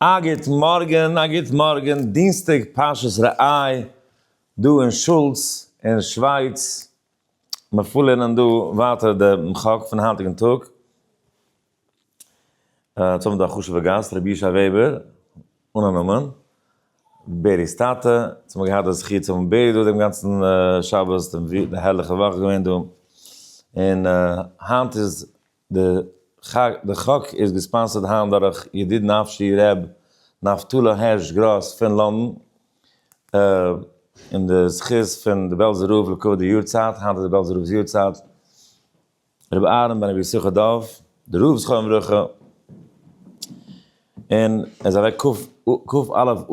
א גוט מארגן, א גוט מארגן, דינסטאג פרשת ראה, דא אין שולץ אין שווייץ, מיר פארלערנען דא ווייטער דעם חק פון היינטיגן טאג, אונז האבן דא א חשוב'ע גאסט רבי ישי וועבער, אן א נאמען, בערי'ס טאטע, אונז האבן געהאט די זכי' צו האבן בערי דא דעם גאנצן שבת, די הערליכע וואך געווען דא, און היינט איז די חק, די חק איז גע sponsored היינט דורך ידיד נפשי ר' נפתלי הערש גראס פון לאנדאן, אין די זכות פון די בעלזער רב לכבוד די יארצייט, היינט איז די בעלזער רב'ס יארצייט, רבי אהרן בן רבי יששכר דוב, די רב זכרונו לברכה, און ער איז אוועק כ א אב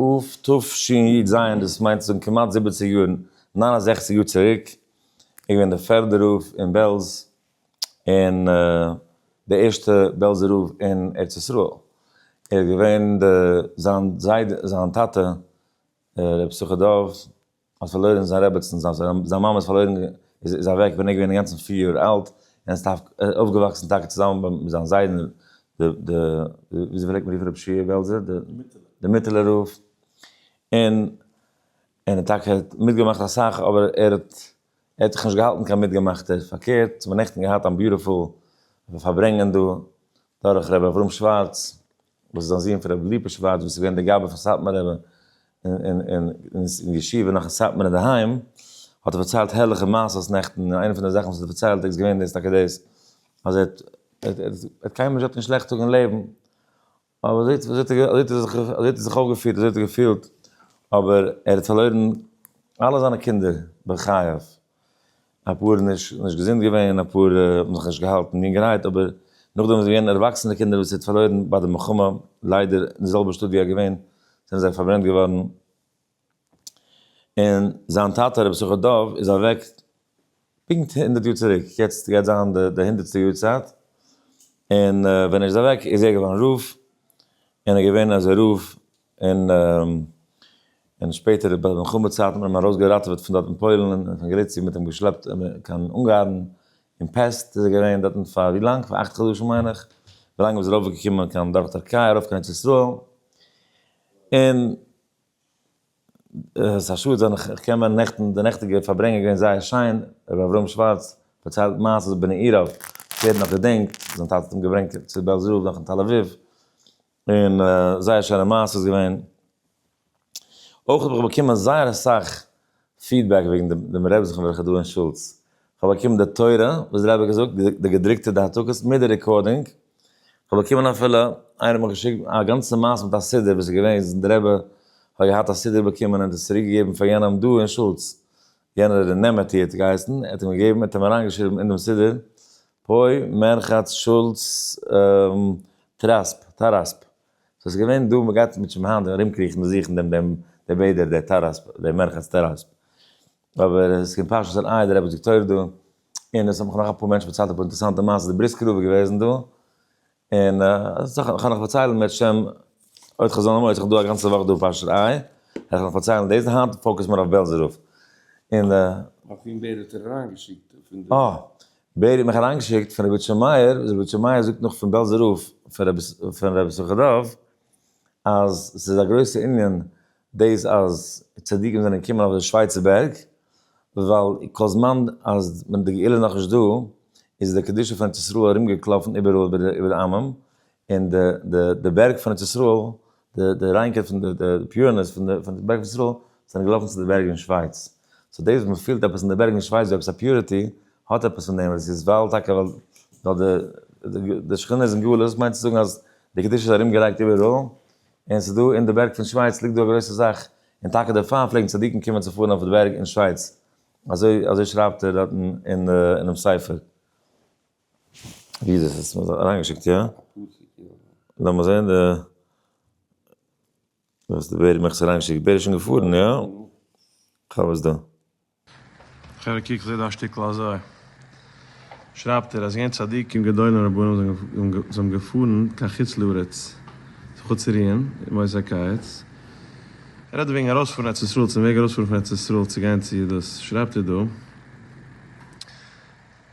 תשי"ז, דאס מיינט צו זאגן כמעט זיבעציג יאר, 69 יאר צוריק, ער איז געווען די פערדע רב אין בעלז, און די ערשטע בעלזער רב אין ארץ ישראל. ער איז געווען די זיין זיידע זיין טאטע רבי יששכר דוב האט פארלוירן זיין רעבעצן זיין זיין מאמע איז פארלוירן איז אוועק ווען ער איז געווען אינגאנצן 4 יאר אלט, און איז אויפגעוואקסן טאקע צוזאמען מיט זיין זיידן די די וויאזוי פלעגט מען רופן רבי שיע בעלזער? די מיטעלער רב, און ער האט טאקע מיטגעמאכט אסאך אבער ער האט ער האט זיך נישט געהאלטן קיין מיטגעמאכטער, פארקערט, מ'האט נעכטן געהאט א beautiful פארברענגען דא דורך ר' אברהם שווארץ, וואס איז א זון פון ר' ליפא שווארץ וואס איז געווען דער גבאי פון סאטמאר רבי אין ישיבה נאך אין סאטמאר אינדערהיים, האט ער פארציילט הערליכע מעשות נעכטן, און איינע פון די זאכן וואס ער האט פארציילט איז געווען דאס טאקע דאס, אז ער האט קיינמאל נישט געהאט קיין שלעכט טאג אין לעבן, אבער אזוי האט ער זיך אויפגעפירט, אזוי האט ער געפילט, אבער ער האט פארלוירן אלע זיינע קינדער בחייו, אפאר נישט נישט געזונט געווען, אפאר האבן זיך נישט געהאלטן יונגערהייט, אבער נאכדעם איז געווען ערוואקסענע קינדער וואס ער האט פארלוירן ביי די מלחמה, ליידער אין די זעלבע שטאט ווי ער איז געווען, זענען זיי פארברענט געווארן, און זיין טאטע רבי יששכר דוב איז אוועק פונקט 100 יאר צוריק, יעצט גייט זיין די הונדערטסטע יארצייט, און ווען ער איז אוועק איז ער געווארן רב, און ער איז געווען אזוי רב, און און שפעטער ביי די מלחמה צייטן האט מען אים ארויסגעראטעוועט פון דארט אין פוילן און פון גאליציע, מען האט אים געשלעפט קיין אונגארן, אין פעסט איז ער געווען דארטן פאר ווי לאנג? פאר 8 חדשים מיין איך, ווי לאנג איז ער ארויפגעקומען קיין דורך טערקיי ארויף קיין ארץ ישראל, און עס איז א שאד זיין איך קען ווען נעכטן די נעכטיגע פארברענגען געווען זייער שיין, רבי אברהם שווארץ פארציילט מעשות בנעוריו, ווער נאך געדענקט, זיין טאטע האט אים געברענגט צו בעלז רב נאך אין תל אביב, און זייער שיינע מעשה איז געווען. אויך האב איך באקומען זייער אסאך feedback וועגן דעם רבי זכרונו לברכה דא אין שולץ. כ'האב באקומען די תורה וואס דער רבי האט געזאגט, די געדרוקטע די העתקות מיט די recording. כ'האב באקומען אפילו, איינער האט מיך געשיקט א גאנצע מעשה מיט א סידור וואס איז געווען, די רבי האט געהאט א סידור באקומען און עס צוריק געגעבן פאר יענעם דא אין שולץ, יענער ר' נעמעטי האט געהייסן, ער האט אים געגעבן, ער האט אים אריינגעשריבן אין דעם סידור, פוי מרחץ שולץ טראספ, טאראספ. so ס'איז געווען דא, מ'גייט מיט שוין היינט ארומקריכן און זוכן דעם דעם דער בעדער, דער טאראספ, דער מרחץ טאראספ. אבער עס איז געווען פרשת ראה, דער רבי זאגט תורה דא, און עס האבן מיך נאך אפאר מענטשן פארציילט אפאר אינטערעסאנטע מעשות, די בריסקער רב איז געוועזן דא, און איך קען נאך פארציילן מיט שם עוד חזון למועד, איך בין דא א גאנצע וואך דא פרשת ראה, וועל איך נאך פארציילן דאס, היינט focus מיר אויף בעלזער רב. און. אויף וועם בער האט ער אריינגעשיקט פון די. אה, בער האט מיך אריינגעשיקט פון רבי איטשע מאיר, וואס רבי איטשע מאיר זאגט נאך פון בעלזער רב, פון רבי יששכר דוב, אז ס'איז א גרויסע ענין דאס אז צדיקים זענען געקומען אויף די שווייצער בערג, ווייל כל זמן אז ווען די גאולה איז נאכנישט דא, איז די קדושה פון ארץ ישראל ארומגעקלאפן איבעראל איבער די עמים, און די די די בערג פון ארץ ישראל, די די ריינקייט פון די די pureness פון די פון די בערג פון ישראל, זענען געלאפן צו די בערג אין שווייץ. so דאס וואס מ'פילט עפעס אין די בערג אין שווייץ ווי עפעס א purity, האט עפעס פון דעם, עס איז ווייל טאקע ווייל ווייל די די שכינה איז אין גלות, מיינט צו זאגן אז די קדושה איז ארומגעלייגט איבעראל, און ס'איז דא אין די בערג פון שווייץ ליגט דא א גרויסע זאך, און טאקע דערפאר פלעגן צדיקים קומען צו פארן אויף די בערג אין שווייץ, אזוי אזוי שרייבט ער דארטן אין אינעם ספר. ווי איז עס? האסט מיר אריינגעשיקט, יא? לאמיר זען די. וואס די בערי מיך עס אריינגעשיקט. בערי איז שוין געפארן, יא? כ'האב עס דא. חברה קוק כ'זעה דא א שטיקל אזוי שרייבט ער אז געווען צדיקים גדולים רבנים זיי האבן געפארן קיין חוץ לארץ זיך אפצורוען ימות הקיץ, ער רעדט וועגן ארויספארן ארץ ישראל צום וועג ארויספארן פון ארץ ישראל צו גיין צו דאס שרייבט ער דא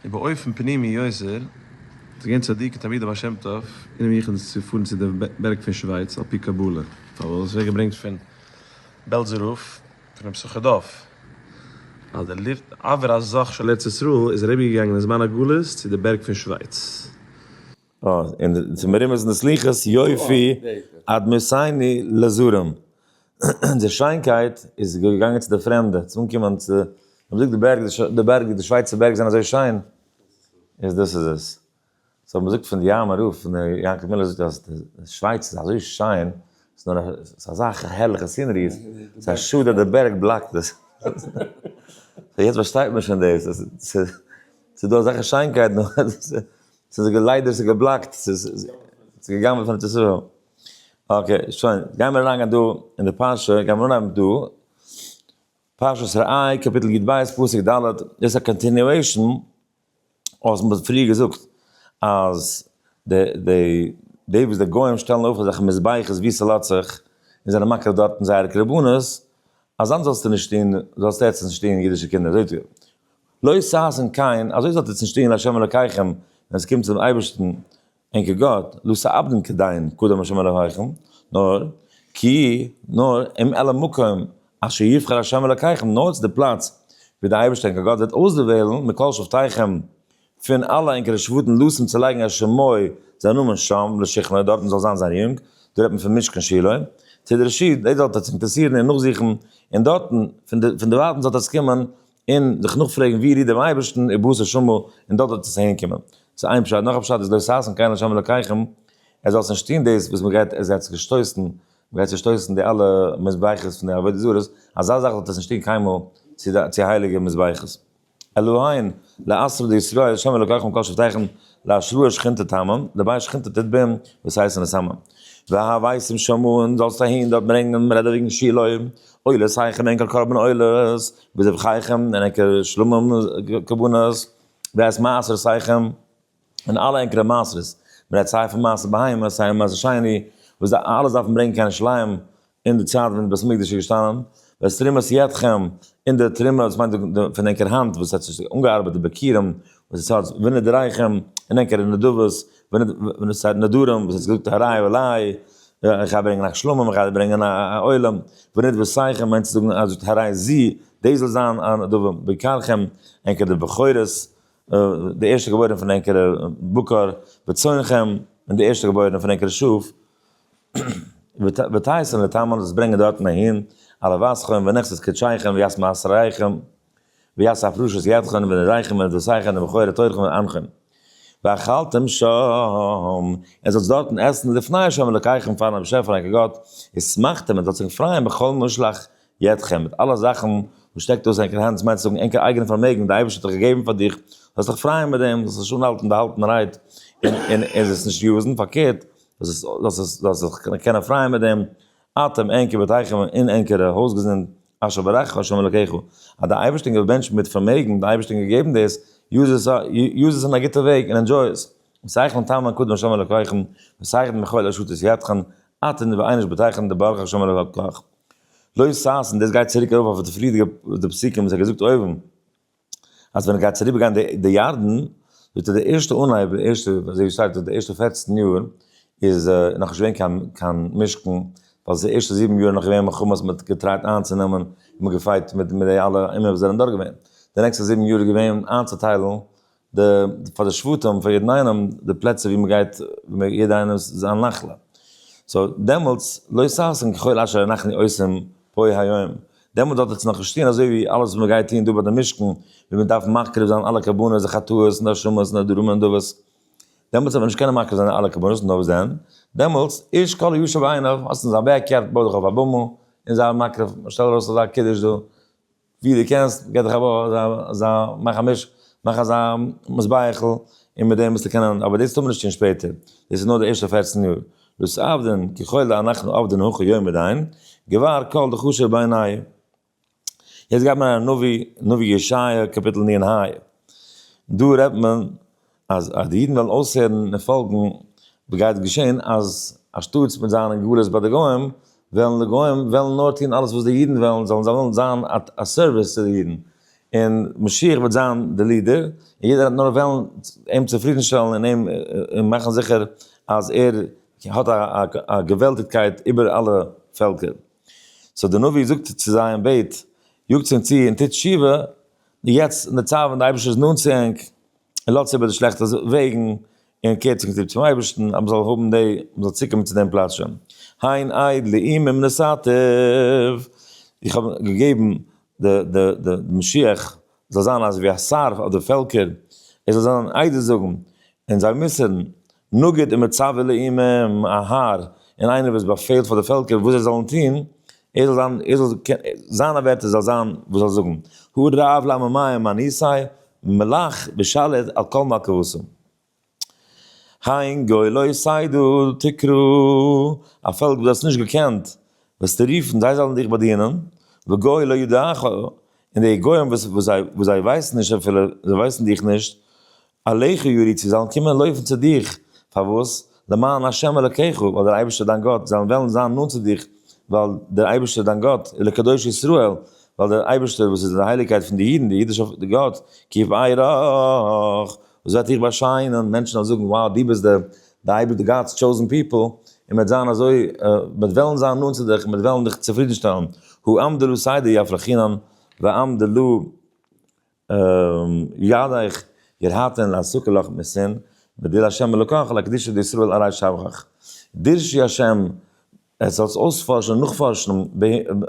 ובאופן פנימי יותר. ס'איז געווען צדיקים תלמידי בעל שם טוב אינעם יחוד צו פארן צו די בערג פון שווייץ על פי קבלה. פארוואס? עס ווערט געברענגט פון בעלזער רב, פון רבי יששכר דוב, אז דער לופט אויר הזך של ארץ ישראל איז אריבערגעגאנגען אין זמן הגלות צו די בערג פון שווייץ. און צו מרומז אין די סליחות יופי אדמותינו לזרים, די שיינקייט איז געגאנגען צו די פרעמדע, צו אנקומען צו, מען זאגט די בערג, די בערג, די שווייצער בערג זענען אזוי שיין, איז דאס איז עס. so מען זאגט פון די יארמער רב, פון די יעקב מילער זאגט אז די שווייץ איז אזוי שיין, ס'איז נאר א, ס'איז אזא הערליכע scenery, ס'איז א שאד אז די בערג בלאקט עס. so יעצט פארשטייט מען שוין דאס, אז ס'איז דא אזעלכע שיינקייטן, ס'איז ליידער ס'איז געבלאקט, ס'איז געגאנגען פון ארץ ישראל. okay, שוין, גיימיר אריינגיין דא אין די פרשה, גיימיר אנהייבן דא, פרשת ראה, קאפיטל י"ב, פסוק ד', דאס איז א continuation וואס מ'האט פריער געזאגט אז די די די וואס די גוים שטעלן אויף אזעלכע מזבחות ווי ס'לאזט זיך און זענען מקריב דארטן זייערע קרבנות, אזאנס זאלסטו נישט טון, זאלסטו עטס נישט טון אידישע קינדער, אזוי טו לא תעשון כן, אזוי זאלט עטס נישט טון לה' אלקיכם, ווען ס'קומט צום אייבערשטן ענקער גאט, לא תעבדון כדין קדם ה' אלקיכם, נאר כי נאר אם אל המקום אשר יבחר ה' אלקיכם, נאר צו די פלאץ ווי דער אייבערשטער ענקער גאט וועט אויסדערוועלן מכל שבטיכם, פון אלע ענקערע שבטים לשום צו לייגן את שמו, זיין נאמען שם, לשכנו, דארטן זאל זיין זיין רואונג, דא רעדט מען פון משכן שילה, תדרשו, דאס זאלט עטס אינטערעסירן און נאכזוכן, און דארטן, פון דערווייטנס זאלט עטס קומען, און זיך נאכפרעגן ווי רוט דעם אייבערשטן ובאת שמה, און דארט וועט עס אהינקומען. ס'איז איין פשט, נאך א פשט איז לא תעשון כן לה' אלקיכם, ער זאל עס נישט טון דאס וואס מ'גייט עס גייט צושטויסן, מ'גייט צושטויסן די אלע מזבחות פון די עבודה זרות, אזא זאך זאלט עס נישט טון קיינמאל צו די צו הייליגע מזבחות. אלהין לאתרא דישראל ה' אלקיכם כל שבטיכם לאשראה שכינתא תמן, דבי שכינתא תתבון ותיתון לתמן. והבאתם שמה און זאלסט אהין דארט ברענגען, מ'רעדט דא וועגן שילה, עולותיכם ענקער קרבן עולות, וזבחיכם און ענקער שלמים קרבנות, ואת מעשרותיכם און אלע ענקערע מעשרות, מ'רעדט סיי פון מעשר בהמה סיי פון מעשר שני, וואס די אלעס דארפן ברענגען קיין ירושלים אין די צייט ווען די בית המקדש איז געשטאנען, ואת תרומת ידכם, און די תרומה, דאס מיינט פון ענקער האנט וואס האט זיך אנגעארבעט די ביכורים וואס עס האט, ונדריכם, און ענקערע נדבות, ונדרים וואס האט געזאגט הרי עלי, איך גיי ברענגען א שלמים, איך גיי ברענגען א עולה, ונדבותיכם מיינט צו זאגן אז הרי זו, דאס זאל זיין א נדבה, בקרכם, ענקער די בכורות, די ערשטע געבוירענע פון ענקערע בקר, וצאנכם, און די ערשטע געבוירענע פון ענקערע שאף, ותיתון לתמן, דאס ברענגען דארטן אהין, על אבתכם ונכסות קדשיכם ואת מעשריכם, ואת הפרשת ידכם ונדריכם ונדבותיכם ובכורי תורכם ועמכם. ואכלתם שם, און זאלסט דארטן עסן לפני ה' אלקיכם פארן באשעפער ענקער גאט, ושמחתם און זאלסט זיך פרייען בכל משלח ידכם, מיט אלע זאכן וואס שטעקט אויס ענקער האנט, דאס מיינט צו זאגן ענקער אייגענע פארמעגן, די אייבערשטער האט דאך געגעבן פאר דיך, זאלסט דיך פרייען מיט דעם, זאלסט נישט אנהאלטן באהאלטענערהייט און און עס נישט use ן, פארקערט, זאלסט זיך קענען פרייען מיט דעם, אתם ענקער בתיכם און ענקערע הויזגעזינד, אשר ברכך ה' אלקיך, אז די אייבערשטער געבענטשט מיט פארמעגן, די אייבערשטער געגעבן דאס, use עס אין א גוטע וועג און enjoy עס. ותאכלון תמן קדם ה' אלקיכם, ותאכלון מכל אשר תעשה ידכם, אתם ואיניש בתיכם דברכך ה' אלקיך. לא תעשון, דאס גייט צוריק ארויף אויף די פריערדיגע די פסוקים וואס ער האט געזאגט אויבן, אז ווען ער גייט אריבער גיין די ירדן, זאגט ער די ערשטע אנהייב, די ערשטע, אזוי ווי שטייט די ערשטע 14 יאר איז נאכנישט געווען קיין קיין משכן, ווייל די ערשטע זיבן יאר איז נאך געווען מלחמות, מען האט געטרייט איינצונעמען, און מען האט געפייט מיט מיט די אלע אומות וואס זענען דארט געווען. די נעקסטע זיבן יאר איז געווען איינצוטיילן די פאר די שבטים פאר יעדן איינעם די פלעצער ווי מען גייט ווי יעדער איינעם זיין נחלה. so דעמאלטס לא תעשון ככל אשר אנחנו עושים פה היום, דעמאלטס דארף עטס נאך נישט טון אזוי ווי אלעס וואס מען גייט טון דא ביי די משכן, ווי מען דארף מקריב זיין אלע קרבנות די חטאות און די אשמות און די נדרים און נדבות, דעמאלטס וועט מען נישט קענען מקריב זיין אלע קרבנות, נאר וואס דען? דעמאלטס איש כל הישר בעיניו, האסט אין זיין backyard בוי דיך אויף א במה און זיי מקריב, שטעל ארויס אזא קידוש דא, ווי דו קענסט, גיב דיך א אזא, מאך א מיש, מאך אזא מזבח'ל, און מיט דעם וועסטו קענען, אבער דאס טאר מען נישט טון שפעטער, דאס איז נאר די ערשטע 14 יאר, לא תעבדון ככל דאנחנו עבדין הכא יומא דין, גבר כל דחשיב בעינייהו. יעצט גייט מען אריין נביא, נביא ישעיה קאפיטל נ ה, דא רעדט מען אז אז די אידן וועלן אויסהערן און פאלגן, וואס גייט געשען אז אנשטאטס מיט זיין אין גלות ביי די גוים, וועלן די גוים וועלן נאר טון אלעס וואס די אידן וועלן, זאלן זיי וועלן זיין א service צו די אידן. און משיח וועט זיין די leader, און יעדער וועט נאר וועלן אים צופרידנשטעלן און אים און מאכן זיכער אז ער האט א געוועלטיגקייט איבער אלע פעלקער. so דער נביא זאגט צו זיי און בעט, יאגטס אים צו און טוט תשובה, יעצט אין די צייט ווען דער אייבערשטער איז נאנט צו ענק, און לאזטס איבער די שלעכטע וועגן, און קערט זיך צוריק צום אייבערשטן, אז מען זאל האבן די, מען זאל צוקומען צו דעם פלאץ שוין. הן עד לאומים נתתיו, איך האב געגעבן די די די משיח זאל זיין אזוי ווי א שר אויף די פעלקער, ער זאל זיין עדות זאגן, און זיי מוסר'ן, נגיד ומצוה לאומים, א האר, און איינער וואס באפעלט פאר די פעלקער וואס זיי זאלן טון, ער זאל זיין, ער זאל, זיינע ווערטער זאל זיין וואס זאל זאגן, הוא רב לעממיים מניסי, מלאך ושליט על כל מלכותו. הן גוי לא יסיידו תקרא, א פעלק וואס דו האסט נישט געקענט וועסטו רופן זיי זאלן דיך באדינען, וגוי לא ידעך, און די גוים וואס זיי ווייסן נישט אפילו, זיי ווייסן דיך נישט, אליך ירוצו, זאלן קומען לויפן צו דיך, פארוואס? למען ה' אלוקיך, ווייל דער אייבערשטער דיין גאט, זיי וועלן זיין נאנט צו דיך, ווייל דער אייבערשטער דיין גאט, ולקדוש ישראל, ווייל דער אייבערשטער וואס איז די הייליגקייט פון די אידן, די אידישע גאט, כי יפארך, וואס וועט דיך באשיינען, מענטשן וועלן זאגן, wow, דו ביסט די אייבערשטער, God's chosen people, און מען וועט זיין אזוי, מען וועט וועלן זיין נאנט צו דיך, מען וועט וועלן דיך צופרידנשטעלן, הא עם דלא סיידא יפרחינן, ועם דלא ידך ירהטן לעסוק לך מסין, ודיל השם אלוקך לקדושה דישראל עלי שבחך. דרשי השם, עס זאלסט אויספארשן און נאכפארשן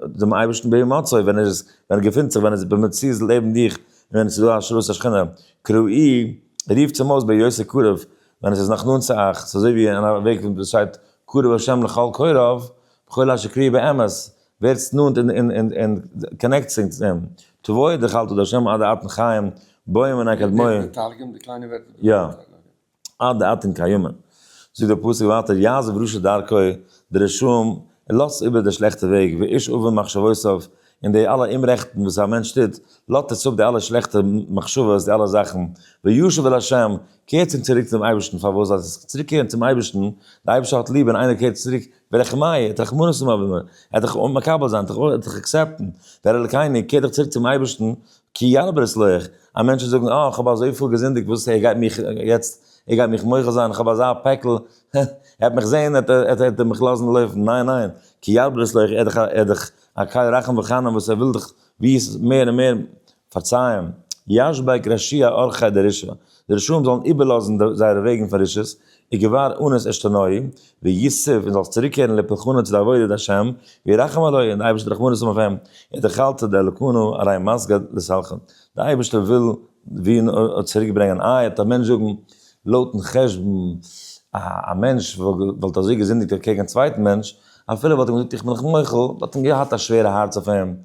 דעם אייבערשטן בהימצאו, ווען ער איז, ווען ער געפינט זיך, ווען ער איז במציאות לעבן דיך, און ווען עס איז דא השראת השכינה. קראי, רופט אים אויס בהיותו קרוב, ווען עס איז נאך נאנט צו אייך, ס'איז אזוי ווי אין א וועג וואס שטייט קרוב השם לכל קוראיו, בכל אשר קריאה באמת, ווערטס נאנט און connect זיך צו אים. תבואי דחלתא דהשם עד אתן חיים, בויען מנהג אדמוה. יא. עד אתן קיימין. זאגט דער פסוק ווייטער, יעזוב רשע דרכו, די רשעים, לאזט איבער די שלעכטע וועג, ואיש און מחשבותיו, און די אלע אומרעכטן וואס א מענטש טוט, לאזט עס אפ די אלע שלעכטע מחשבות, די אלע זאכן, וישוב אל השם, קערט זיך צוריק צום אייבערשטן, פארוואס זאל עס צוריקקערן צום אייבערשטן, דער אייבערשטער האט ליב ווען איינער קערט צוריק, ורחמי, ער האט רחמנות אויף אים, ער וועט דיך מקבל זיין, ער וועט דיך accept ן, דער אלקינו, קער דיך צוריק צום אייבערשטן, כי ירבה לסלוח, א מענטש וועט זאגן, אה, איך האב אזויפיל געזינדיגט, וואס ער גייט מיך יעצט, ער גייט מיך מוחל זיין, איך האב אזא פעקל, ער וועט מיך זען, ער וועט מיך לאזן לויפן, ניין ניין, כי ירבה לסלוח, ער איז דאך א קל רחום וחנון וואס ער וויל דיך ווי עס איז מער און מער פארצייען, ישבק רשיע אורחי דרשע, די רשעים זאלן איבערלאזן זייערע וועגן פון רשעות, וגבר אנוס עשתונאי, ויסב, און זאלסט צוריקקערן לפולחנא צו די עבודת השם, וירחם עלוי, און די אייבערשטער רחמנות האבן אויף אים, ודחלתא דאלקנא ארי מסגד לסלחן, די אייבערשטער וויל ווי נאר צוריקברענגען, איי וועט א מענטש זאגן, לויטן חשבון, א מענטש וואלט אזוי געזינדיגט אקעגן א צווייטן מענטש, אפילו וואלט אים געזאגט איך בין דיך מוחל, וואלט אים געהאט א שווערע הארץ אויף אים,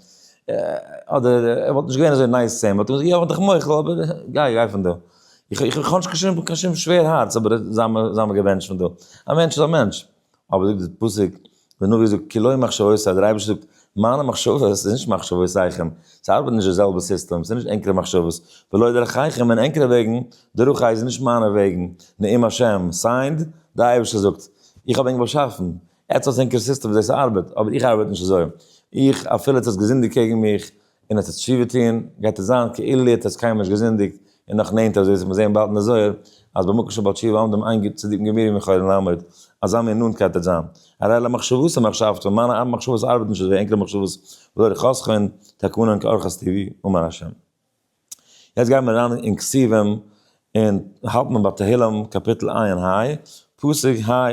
אדער ער וואלט נישט געווען אזוי nice צו אים, וואלט אים געזאגט יא איך בין דיך מוחל אבער גיי גיי פון דא, איך האב נישט קיין שום שווער הארץ אבער זיי מיר געבענטשט פון דא, א מענטש איז א מענטש, אבער זאגט די פסוק, דער נביא זאגט כי לא מחשבותי, דער אייבערשטער זאגט מיינע מחשבות איז נישט מחשבותיכם, ס'ארבעט נישט די זעלבע סיסטעם, ס'איז נישט ענקערע מחשבות, ולא דרכיכם און ענקערע וועגן, דרכי איז נישט מיינע וועגן, נאום השם, signed, דער אייבערשטער זאגט, איך האב ענק באשאפן, עטס האטס ענקער סיסטעם וויאזוי ס'ארבעט, אבער איך ארבעט נישט אזוי. איך, אפילו עטס האטס געזינדיגט קעגן מיך, און עטס האטס תשובה טון, גייט עס זיין כאילו עטס האטס קיינמאל נישט געזינדיגט, און נאך נענטער אזוי ווי מיר זעען באלד אין די זוהר, אז במקום שבעל תשובה עומדים אין צדיקים גמורים יכולין לעמוד, אזא מין נאנטקייט וועט זיין. הרי למחשבתי מחשבתו, מיינע מחשבות ארבעטן נישט אזוי ווי ענקערע מחשבות, ולא אורחותיכון תקנן כאורחות טבעי, אמר השם. יעצט גייען מיר אריין אין כתובים און האלט מען ביי תהלים קאפיטל ע' ה', פסוק ה',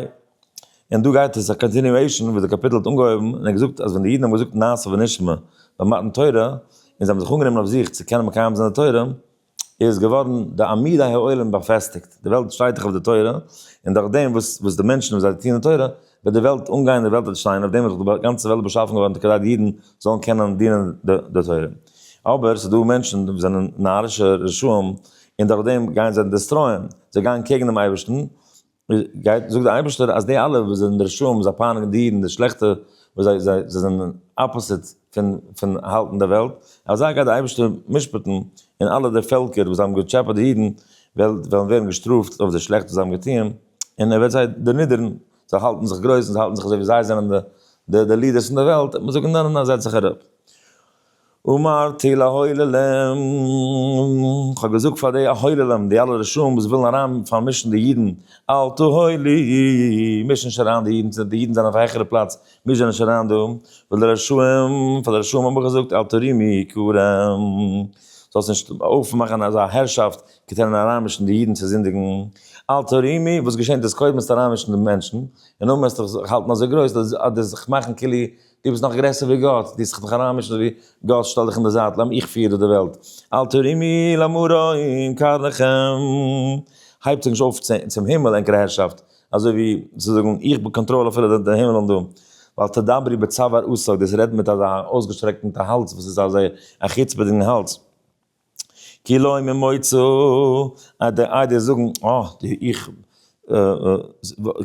און דא גייט עס א continuation וואס די קאפיטל האט אנגעהויבן און ער האט געזאגט אז ווען די אידן האבן געזאגט נעשה ונשמע ביי מתן תורה און זיי האבן זיך אנגענומען אויף זיך צו קענען מקיים זיין די תורה, איז געווארן די עמודי העולם באפעסטיגט, די וועלט שטייט דאך אויף די תורה, און דורך דעם וואס וואס די מענטשן וואס זיי טוען די תורה, וועט די וועלט אנגיין, די וועלט וועט שטיין, אויף דעם איז דאך די גאנצע וועלט באשאפן געווארן כדי די אידן זאלן קענען דינען די תורה. אבער ס'איז דא מענטשן וואס זענען נארישע רשעים, און דורך דעם גייען זיי destroy ען, זיי גייען קעגן דעם אייבערשטן, גייט, זאגט דער אייבערשטער אז די אלע וואס זענען רשעים, זיי פייניגן די אידן, די שלעכטע, וואס זיי זיי זיי זענען opposite פון פון האלטן די וועלט, אזי גייט דער אייבערשטער משפט'ן, און אלע די פעלקער וואס האבן געטשעפעט די אידן, וועלן ווערן געשטראפט אויף די שלעכטס וואס זיי האבן געטוען, און ער וועט זיי דערנידערן, זיי האלטן זיך גרויס און זיי האלטן זיך אזוי ווי זיי זענען די די leaders פון די וועלט, וועט מען זאגן ניין ניין ניין זעץ זיך אראפ. אמרתי להוללים, כ'האב געזאגט פאר די הוללים, די אלע רשעים וואס ווילן אריין פארמישן די אידן, אל תהולו, מיש נישט אריין די אידן, די אידן זענען אויף א העכערע פלאץ, מיש זיי נישט אריין דא, ולרשעים, פאר די רשעים האב איך געזאגט, אל תרימו כרם, זאלסט נישט אויפמאכן אזא הערשאפט, קענען אריינמישן די אידן צו זינדיגן, אל תרימו, וואס געשענט איז קודם וועסטו אריינמישן די מענטשן, און נאכדעם וועסטו זיך האלטן אזוי גרויס, אז דו זיך מאכן כאילו דו ביסט נאך גרעסער ווי גאט, דו וועסט זיך נאך אריינמישן ווי גאט, שטעל דיך אין די זייט, לאז איך פיר דא די וועלט, אל תרימו למרום קרניכם, הייבט זיך נישט אויף צום הימל ענקער הערשאפט, אזוי ווי צו זאגן איך קאנטראל אפילו די הימלען דא, ואל תדברו בצוואר אתוק, דאס רעדן מיט אזא אויסגעשטרעקטן האלז וואס איז אזוי א חוצפה'דיגן האלז. כי לא ממוצא, אז די איידער זאגן, אה, איך,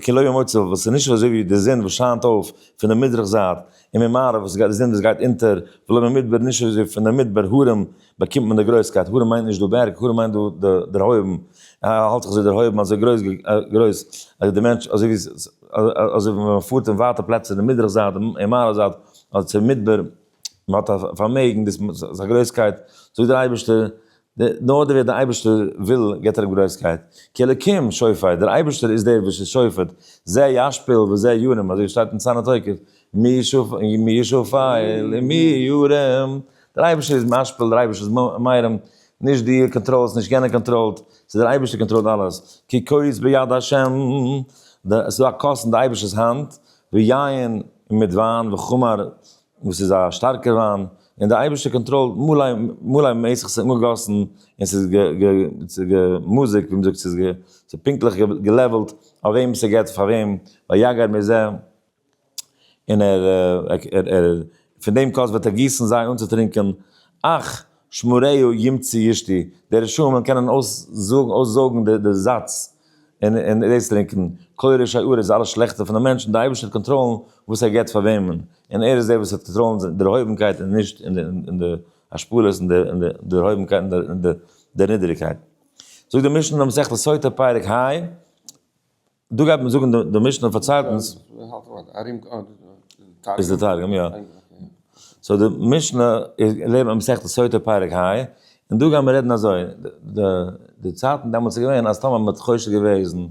כי לא ממוצא, וואס איז נישט אזוי ווי די זון וואס שיינט אויף פון די מזרח זייט, און ממערב וואס גייט, די זון וואס גייט אונטער, ולא ממדבר, נישט אזוי ווי פון די מדבר הרים באקומט מען די גרויסקייט, הרים מיינט נישט דא בערג, הרים מיינט דא די דערהויבן, ער האלט זיך אזוי דערהויבן, אזוי גרויס, גרויס, אז די מענטש, אזוי ווי, אזוי ווי מען פארט אין ווייטע פלעצער, די מזרח זייט און מערב זייט, אדער צום מדבר. מען האט א פארמעגן, דאס איז א גרויסקייט, זאגט דער אייבערשטער, נאר דער ווער דער אייבערשטער וויל גיבט ער אים גרויסקייט, כי אלקים שופט, דער אייבערשטער איז דער וואס איז שופט, זה ישפיל וזה ירים, אזוי שטייט אין ונתנה תוקף, מי ישפל ומי ירים, דער אייבערשטער איז משפיל, דער אייבערשטער איז מרים, נישט דו קאנטראלסט, נישט יענער קאנטראלט, ס'איז דער אייבערשטער קאנטראלט אלעס, כי כוס ביד השם, ס'איז דא א כוס אין די אייבערשטער'ס האנט, ויין מיט וויין וחמר וואס איז א שטארקער וויין, און דער אייבערשטער קאנטראלט מלא מלא מסך ס'איז אנגעגאסן און ס'איז געמוזיק ווי מ'זאגט ס'איז פונקטליך געלעוועלט אויף וועם ס'געט פאר וועם, ויגר מזה, און ער ער פון דעם כוס וועט ער גיסן זיי אנצוטרינקען, אך שמריהו ימצו ישתו, די רשעים וועלן קענען אויסזויגן די זאץ און דאס טרינקען, כל רשעי הארץ, אלע שלעכטע פון די מענטשן, די אייבערשטער וועט קאנטראלן וואס ער געבט פאר וועמען, און ער איז דער וואס וועט קאנטראלן די דערהויבנקייט און נישט און די השפלות און די דערהויבנקייט און די דערנידעריקייט. זאגט די משנה אין מסכת סוטה פרק ה, דא גייט מען זאגן די משנה פארציילט אונז. איז די תרגום יא. so די משנה איז לערנט מען מסכת סוטה פרק ה, און דא גייען מיר רעדן אזוי, די צייטן דעמאלטס איז געווען אז טאמער מען האט חושד געוועזן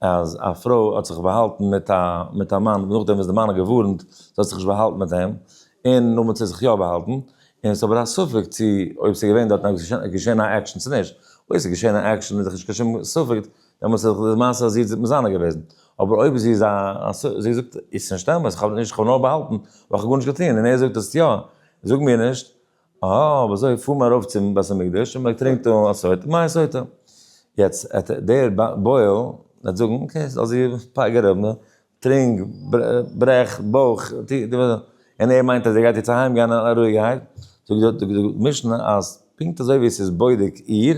אז א פרוי האט זיך באהאלטן מיט א מיט א מאן נאכדעם וואס די מאן האט געווארנט זי האט זיך נישט באהאלטן מיט אים, און נאכדעם האט זי זיך יא באהאלטן, און ס'איז אבער א ספק צו אויב ס'איז געווען דארטן געשען א עקשן צו נישט, אויב ס'איז געשען א עקשן איז דאך נישט קיין שום ספק דעמאלטס איז די מעשה אז זי איז מזנה געוועזן. אבער אויב זי איז א, זי זאגט, איז נישט אמת, איך האב נישט, איך האב נאר באהאלטן, ווייל איך האב גארנישט געטון, און ער זאגט אז יא, זאג מיר נישט, אהא, אבער אזוי פאר מיר ארויף צום בית המקדש און מען טרינקט אן א סוטה, מאי סוטה? יעצט עט דער בועל וועט זאגן, okay, זאל זי פגר'ן, טרינק, ברעך, בויך, און ער מיינט אז ער גייט יעצט אהיים גיין א רואיגערהייט, זאגט די משנה אז פונקט אזוי ווי עס איז בודק איר,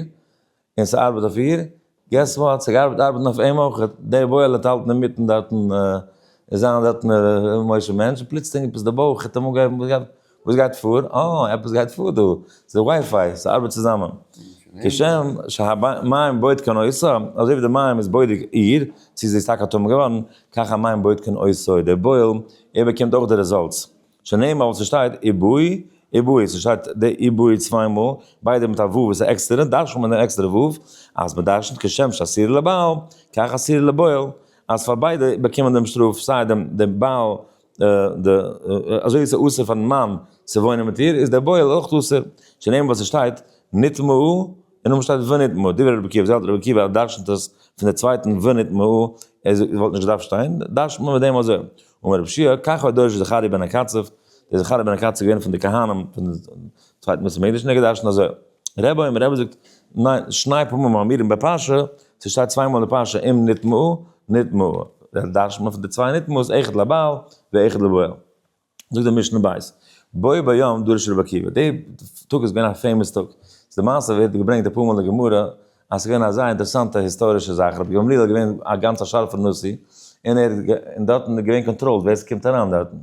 און ס'ארבעט אויף איר, guess what, ס'געארבעט ארבעטן אויף אים אויך, דער בועל האט האלטן אינמיטן דארטן זיין דארטן משה מענטש, און פלוצלינג עפעס די בויך האט אים אנגעהויבן, וואס גייט פאר? אה, עפעס גייט פאר דא, ס'איז ווייפיי, ס'ארבעט צוזאמען. כשם שהמים בודקין אותה, אזוי ווי די מים איז בודק איר, צו זי איז טאקע טמא געווארן, כך המים בודקין אותו, דער בועל, ער באקומט אויך די results. שנאמר וואס ס'שטייט ובאו ובאו, ס'שטייט די ובאו צוויי מאל, ביידע מיט א ו' וואס איז עקסטערע, דרש'נט מען דעם עקסטערע ו', אז מ'דרש'נט כשם שאסורה לבעל, כך אסורה לבועל, אז פאר ביידע באקומען דעם שטראף, סיי דעם דעם בעל די אזוי ווי ס'איז אסור פארן מאן צו וואוינען מיט איר, איז דער בועל אויך אסור, שנאמר וואס ס'שטייט נטמאה, און נאכדעם שטייט ונטמאה, דברי רבי עקיבא, זעלט רבי עקיבא דרש'נט עס פון די צווייטן ונטמאה, ער זאגט עס וואלט נישט געדארפט שטיין, דרש'נט מען מיט דעם אזוי, אמר רבי יהושע, כך היה דורש זכריה בן הקצב, דער זכריה בן הקצב איז געווען פון די כהנים פון די צווייטן בית המקדש און ער האט געדרש'נט אזוי, רבי אומר, רבי זאגט, ניין, שני פעמים האמורים בפרשה, ס'שטייט צוויי מאל אין די פרשה אם נטמאה, נטמאה, דרש'נט מען פון די צוויי נטמאות אחד לבעל ואחד לבועל. זאגט די משנה בית, בו ביום דרש רבי עקיבא, די טאג איז געווען א famous טאג, די מעשה ווערט געברענגט אפאר מאל אין גמרא, אז ס'איז געווען א זייער אינטערעסאנטע היסטארישע זאך, רבי גמליאל איז געווען א גאנץ א שארפער נשיא, און ער האט און דארטן איז געווען קאנטראלד ווער ס'קומט אריין דארטן,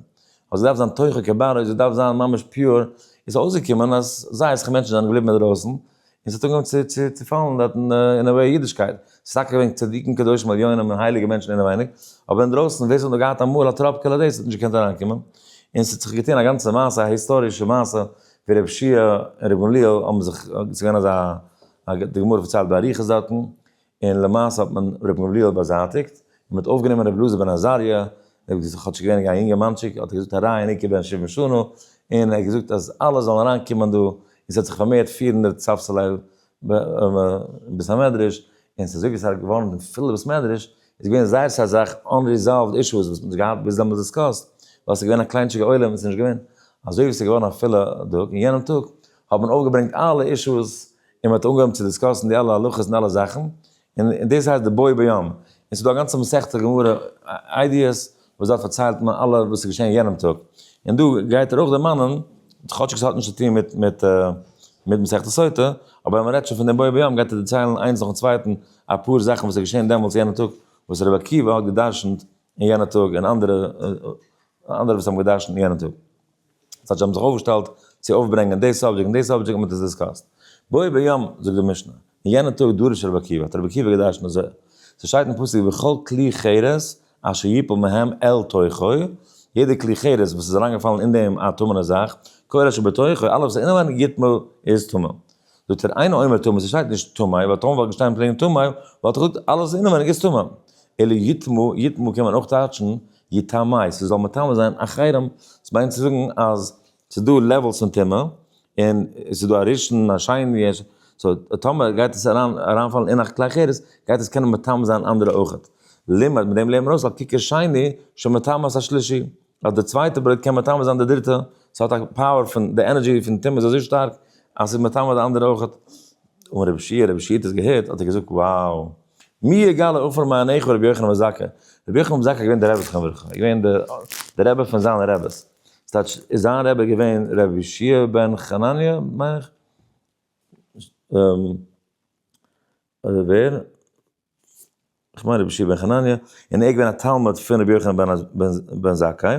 האט געדארפט זיין תוכו כברו, עס דארף זיין ממש pure, איז אויסגעקומען אז זייער אסאך מענטשן זענען געבליבן אינדרויסן, און ס'האט אנגעהויבן צו צו צו פאלן דארטן אין א וועי אידישקייט, ס'איז טאקע געווען צדיקים קדושים עליונים און הייליגע מענטשן אינעווייניג, אבער אינדרויסן ווער ס'האט נאר געהאט אמאל א טראפקעלע דאס האט נישט געקענט אריינקומען, און ס'האט זיך געטון א גאנצע מעשה, א היסטארישע מעשה, ווי רבי יהושע און רבי גמליאל האבן זיך, ס'איז געווען אזא, די גמרא פארציילט באריכות דארטן, און למעשה האט מען רבי גמליאל באזייטיגט, און מען האט אויפגענומען רבי אלעזר בן עזריה, ער איז כאטש געווען א יונגערמאנטשיק, האט ער געזאגט הרי אני כבן שבעים שנה, און ער האט געזאגט אז אלע זאלן אריינקומען דא, און ס'האט זיך פארמערט 400 ספסלי בית המדרש, און ס'איז אזוי ווי ס'איז געווארן פול בית מדרש, איז געווען זייער סאך זאך unresolved issues וואס מ'האט געהאט ביז דעמאלטס discussed, ווייל ס'איז געווען א קליינטשיגע עולם און ס'איז נישט געווען אזוי ווי ס'איז געווארן א פולע טאג, אין יענעם טאג האט מען אויפגעברענגט אלע אישוס און מ'האט אנגעהויבן צו discuss ן די אלע הלכות און אלע זאכן, און דאס הייסט די בו ביום, און ס'איז דא א גאנצע מסכתא גמרא איידיעס וואס דארט פארציילט מען אלע וואס איז געשען יענעם טאג, און דא גייט ער אויך דערמאנען, כאטשיג ס'האט נישט צו טון מיט מיט מיט מסכת סוטה, אבער ווען מ'רעדט שוין פון דעם בו ביום גייט ער דערציילן איינס נאכן צווייטן אפאר זאכן וואס איז געשען דעמאלטס יענע טאג וואס רבי עקיבא האט גע'דרש'נט אין יענע טאג און אנדערע אנדערע וואס האבן גע'דרש'נט אין יענע טאג. ס'האט זיי האבן זיך אויפגעשטעלט צו אויפברענגען די subject און די subject האט מען עס discussed. בו ביום, זאגט די משנה, אין יענע טאג דרש רבי עקיבא, האט רבי עקיבא גע'דרש'נט אזוי, ס'שטייט אין פסוק וכל כלי חרס אשר יפול מהם אל תוכו, יעדע כלי חרס וואס איז אריינגעפאלן אין דעם א טמא'נע זאך, כל אשר בתוכו, אלעס וואס איז אינעווייניג יטמא איז טמא. זאגט ער אינו אומר טמא, ס'שטייט נישט טמא, ווייל טאמער וואלט געשטאנען plain טמא, וואלט איך געזאגט אלעס אינעווייניג איז טמא. אלא יטמא, יטמא קען מען אויך טייטשן יטמא, ס'זאל מטמא זיין אחרים, ס'מיינט צו זאגן אז ס'איז דא levels פון טומאה, און ס'איז דא א ראשון, א שני, so טאמער גייט עס אריין אריינפאלן אין א כלי חרס, גייט עס קענען מטמא זיין אנדערע אויכעט. לימד, מיט דעם לערנט מען אויס על ככר שני שמטמא את השלישי, אז די צווייטע ברויט קען מטמא זיין די דריטע, ס'האט א power פון די energy פון טומאה איז אזוי שטארק אז ס'איז מטמא די אנדערע אויכעט. און רבי יהושע, רבי יהושע האט עס געהערט האט ער געזאגט wow, מי יגלה עפר מעיניך רבי יוחנן בן זכאי, רבי יוחנן בן זכאי איז געווען דער רבי זכרונו לברכה, איז געווען דער רבי פון זיינע רביס, ס'טייטש איז זיין רבי געווען רבי יהושע בן חנניה מיין איך, אדער ווער? כ'מיין רבי יהושע בן חנניה, און ער איז געווען א תלמיד פון רבי יוחנן בן זכאי,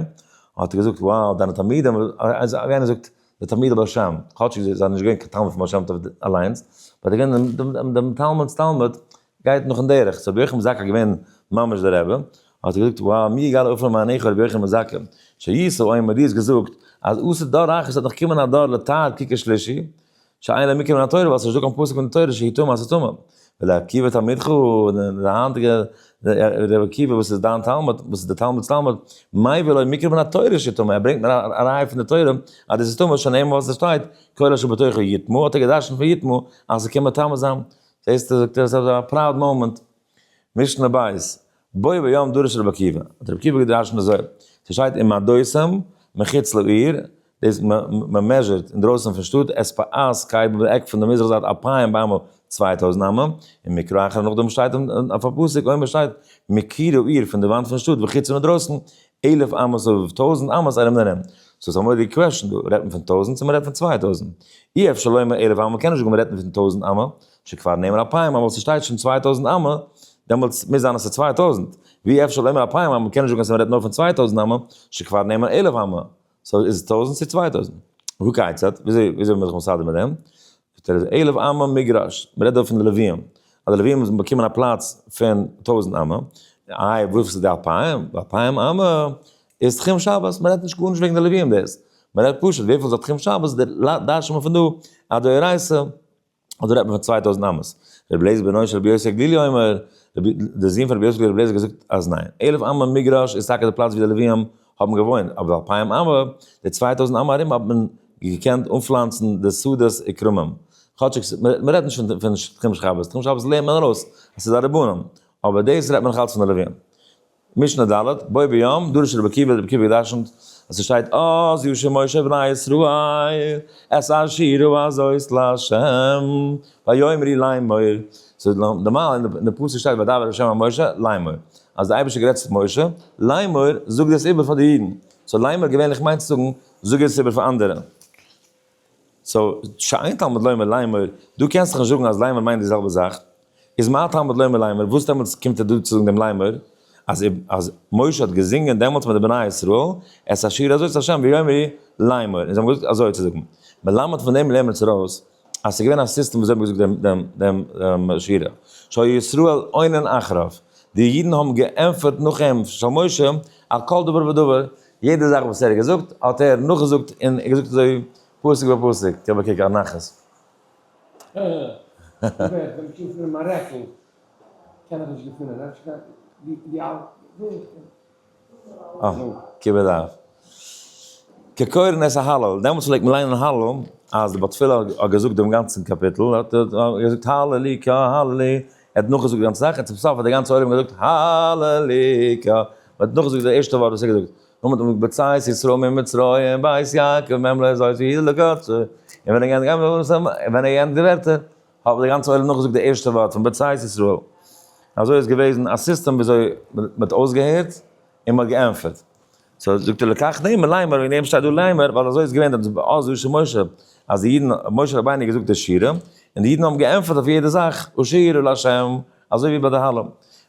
האט ער געזאגט, wow, דיינע תלמידים, ווי איינער זאגט, די תלמידי בעל שם, כאטשיג זיי זענען נישט געווען קיין תלמיד פון בעל שם טוב אליינס, but ער איז געווען דעם תלמיד'ס תלמיד, גייט נאכן דרך, so רבי יוחנן בן זכאי איז געווען ממש דער רבי, האט ער געזאגט, wow, מי יגלה עפר מעיניך רבי יוחנן בן זכאי, שהיית אומר, דו האסט געזאגט, אז עתיד דור אחר, ס'וועט נאך קומען א דור לטהר ככר שלישי, שאין להם מקרא מן התורה ווייל ס'איז נישטא קיין פסוק פון די תורה שהיא טמאה אז ס'איז טמא. ולעקיבא תלמידך, די היינטיגע רבי עקיבא וואס איז דיין תלמיד, וואס איז די תלמיד'ס תלמיד, מביא לו מקרא מן התורה שהיא טמאה, ער ברענגט מיר א ראיה פון די תורה אז דאס איז טמא, שנאמר וואס עס שטייט, כל אשר בתוכו יטמא, האט ער געדרשנט פון יטמא אז ס'קען מטמא זיין. זעסטו זאגט ער, ס'איז א proud moment. משנה בית, בו ביום דרש רבי עקיבא, האט רבי עקיבא געדרשנט אזוי, ס'שטייט ומדותם מחוץ לעיר, דאס מען measure ט אינדרויסן פון שטאט, את פאת קדמה די עק פון די מזרח זייט אלפיים באמה 2000 אמה, און מקרא אחר נאכדעם שטייט אויף א פסוק אומר שטייט מקיר העיר פון די וואנט פון שטאט וחוצה אינדרויסן אלף אמות סביב 1000 אמות ארום און ארום. so ס'איז א מורא'דיגע question דא, רעדט מען פון 1000 צו מען רעדט פון 2000? אי אפשר לומר אלף אמה, מ'קען נישט זאגן מ'רעדט פון 1000 אמה, שכבר נאמר אלפיים אמה, ווייל ס'שטייט שוין 2000 אמה, דעמאלטס מוז זיין אז ס'איז 2000. ואי אפשר לומר אלפיים אמה, מ'קען נישט זאגן אז מ'רעדט נאר פון 2000 אמה, שכבר נאמר אלף אמה. so איז עס 1000 צו 2000? והא כיצד? וויאזוי וויאזוי איז מען זיך מסדר מיט דעם? זאגט ער איז אלף אמה מגרש, מ'רעדט דא פון די לוויים, אז די לוויים האבן באקומען א פלאץ פון 1000 אמה, איי וואס איז די אלפיים? אלפיים אמה איז תחום שבת, מ'רעדט נישט גארנישט וועגן די לוויים דאס, מ'רעדט פשוט וויפיל איז א תחום שבת, דרש'נט מען פון דא א דאורייתא. אדער רעדט מען פון 2000 אמות. רבי אליעזר בנו של רבי יוסי הגלילי אומר, דער זון פון רבי יוסי הגלילי רבי אליעזר האט געזאגט אז ניין, אלף אמה מגרש איז טאקע די פלאץ ווי די לוויים האבן געוואוינט, אבער אלפיים אמה, די 2000 אמה ארום האט מען געקענט אנפלאנצן די שדות וכרמים. כאטשיג מען רעדט נישט פון תחום שבת, תחום שבת לערנט מען ארויס אז ס'איז א רבנן, אבער דאס רעדט מען נאך אלץ פון די לוויים. משנה ד', בו ביום, דרש רבי עקיבא, רבי עקיבא געדרשנט אז ס'שטייט אז ישיר משה בני ישראל את השירה הזאת לה' ויאמרו לאמור, so נארמאל אין די פסוק שטייט וידבר ה' אל משה לאמור, אז די אייבערשטער גערעדט צו משה, לאמור זאג דאס איבער פאר די אידן, so לאמור געווענליך מיינט צו זאגן זאג עס איבער פאר אנדערע. so שאין תלמוד לומר לאמור, דו קענסט דאך נישט זאגן אז לאמור מיינט די זעלבע זאך, איז מה תלמוד לומר לאמור, וואס דעמאלטס קומט ער דא צו זאגן דעם לאמור, אז אז משה האט געזינגען דעמאלטס מיט די בני ישראל, את השירה הזאת לה' ויאמרו לאמור, און זיי האבן געזאגט אזוי צו זאגן. מלמד פון דעם לערנט מען ארויס, אז ס'איז געווען א סיסטעם וואס זיי האבן געזאגט דעם דעם דעם שירה, שהיו ישראל עונין אחריו, די אידן האבן געענטפערט נאך אים, של משה, על כל דבר ודבר, יעדע זאך וואס ער האט געזאגט האט ער נאכגעזאגט און געזאגט אזוי. פסוק ביי פסוק, געב א קוק א נחת. אה, כיבוד אב. כקורין את ההלל, דעמאלטס פלעגט מען ליינען הלל, אז די בעל תפילה האט געזאגט דעם גאנצן קאפיטל, האט ער געזאגט הללוקה הללי, ער האט נאכגעזאגט די גאנצע זאך, און צום סוף האט די גאנצע עולם געזאגט הללוקה, מען האט נאכגעזאגט די ערשטע ווארט וואס ער האט געזאגט, נאכדעם האט מען געזאגט בצאת ישראל ממצרים בית יעקב ממלא זאת יהודה לקדשו, און ווען ער געענדיגט די ווערטער, האט די גאנצע עולם נאכגעזאגט די ערשטע ווארט פון בצאת ישראל. אזוי איז געוועזן א סיסטעם וויאזוי מען האט אויסגעהערט און מען האט געענטפערט. so זאגט ער לכך נאמר לאמר, וועגן דעם שטייט דא לאמר, ווייל אזוי איז געווען דאס אז ישיר משה, אז די אידן, משה רבינו האט געזאגט די שירה, און די אידן האבן געענטפערט אויף יעדע זאך, אשירה לה', אזוי ווי ביי די הלל.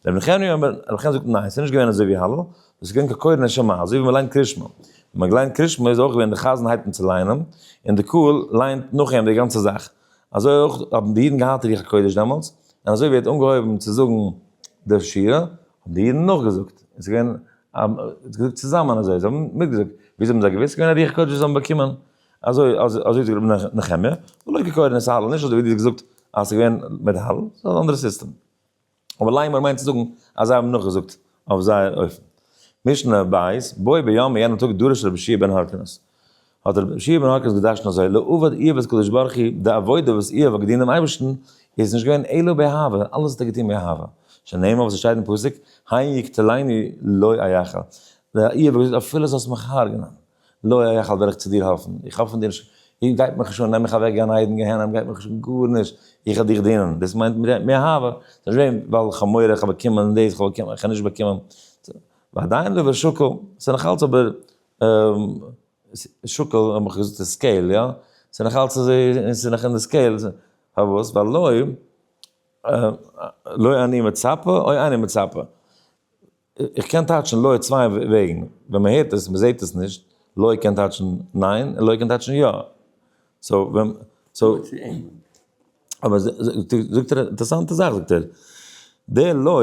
רבי נחמיה אומר, רבי נחמיה זאגט ניין, ס'איז נישט געווען אזוי ווי הלל, דאס איז געווען כקורין את שמע, אזוי ווי מען ליינט קרישמע. ווען מען ליינט קרישמע איז אויך געווען די חזן הייבט אן צו ליינען, און די קהל ליינט נאך אים די גאנצע זאך. אזוי אויך האבן די אידן געהאט רוח הקודש דעמאלטס, און אזוי ווי ער האט אנגעהויבן צו זאגן די שירה, האבן די אידן נאכגעזאגט, און ס'איז געווען א, געזאגט צוזאמען אזוי, זיי האבן מיטגעזאגט, וויאזוי האבן זיי געוואוסט? ס'איז געווען א רוח הקודש וואס זיי האבן באקומען, אזוי אזוי זאגט רבי נחמיה, ולא כקורין את ההלל, נישט אזוי ווי דו האסט געזאגט אז ס'איז געווען מיט הלל, ס'איז אן אנדערע סיסטעם. אבער לאמר מיינט צו זאגן אז זיי האבן נאכגעזאגט אויף זייער אופן. משנה בית, בו ביום אין יענעם טאג דרש רבי יהושע בן הורקנוס. האט רבי יהושע בן הורקנוס געדרשנט אזוי, לא עבד איוב את קדוש ברוך הוא, די עבודה וואס איוב האט געדינט דעם אייבערשטן, איז נישט געווען אלא באהבה, אלעס האט ער געטון באהבה. שנאמר וואס עס שטייט אין פסוק, הן יקטלני לא אייחל. דער איוב האט געזאגט אפילו זאלסט מיך הרג'נען, לא אייחל וועל איך צו דיר האפן, איך האב פון דיר נישט, איך גייט מיך נישט אן, נעם מיך אוועק גן עדן גיהנום גייט מיך נישט אן גארנישט, איך וועל דיך דינען, דאס מיינט מאהבה, ס'איז נישט געווען ווייל איך האב מורא איך האב באקומען דאס, איך האב באקומען, איך האב נישט באקומען, ועדיין לא בשקל, ס'איז נאך אלץ אבער שקל האב איך געזאגט איז scale יא? ס'איז נאך אלץ אזוי, ס'איז נאך אין די scale, פארוואס? ווייל לא לא אני מצפה או אני מצפה. איך קען טייטשן לא צוויי וועגן, ווען מען הערט עס, מען זעט עס נישט, לא קען טייטשן ניין, און לא קען טייטשן יא. so ווען, so, אבער זאגט ער, אינטערעסאנטע זאך זאגט ער, דער לא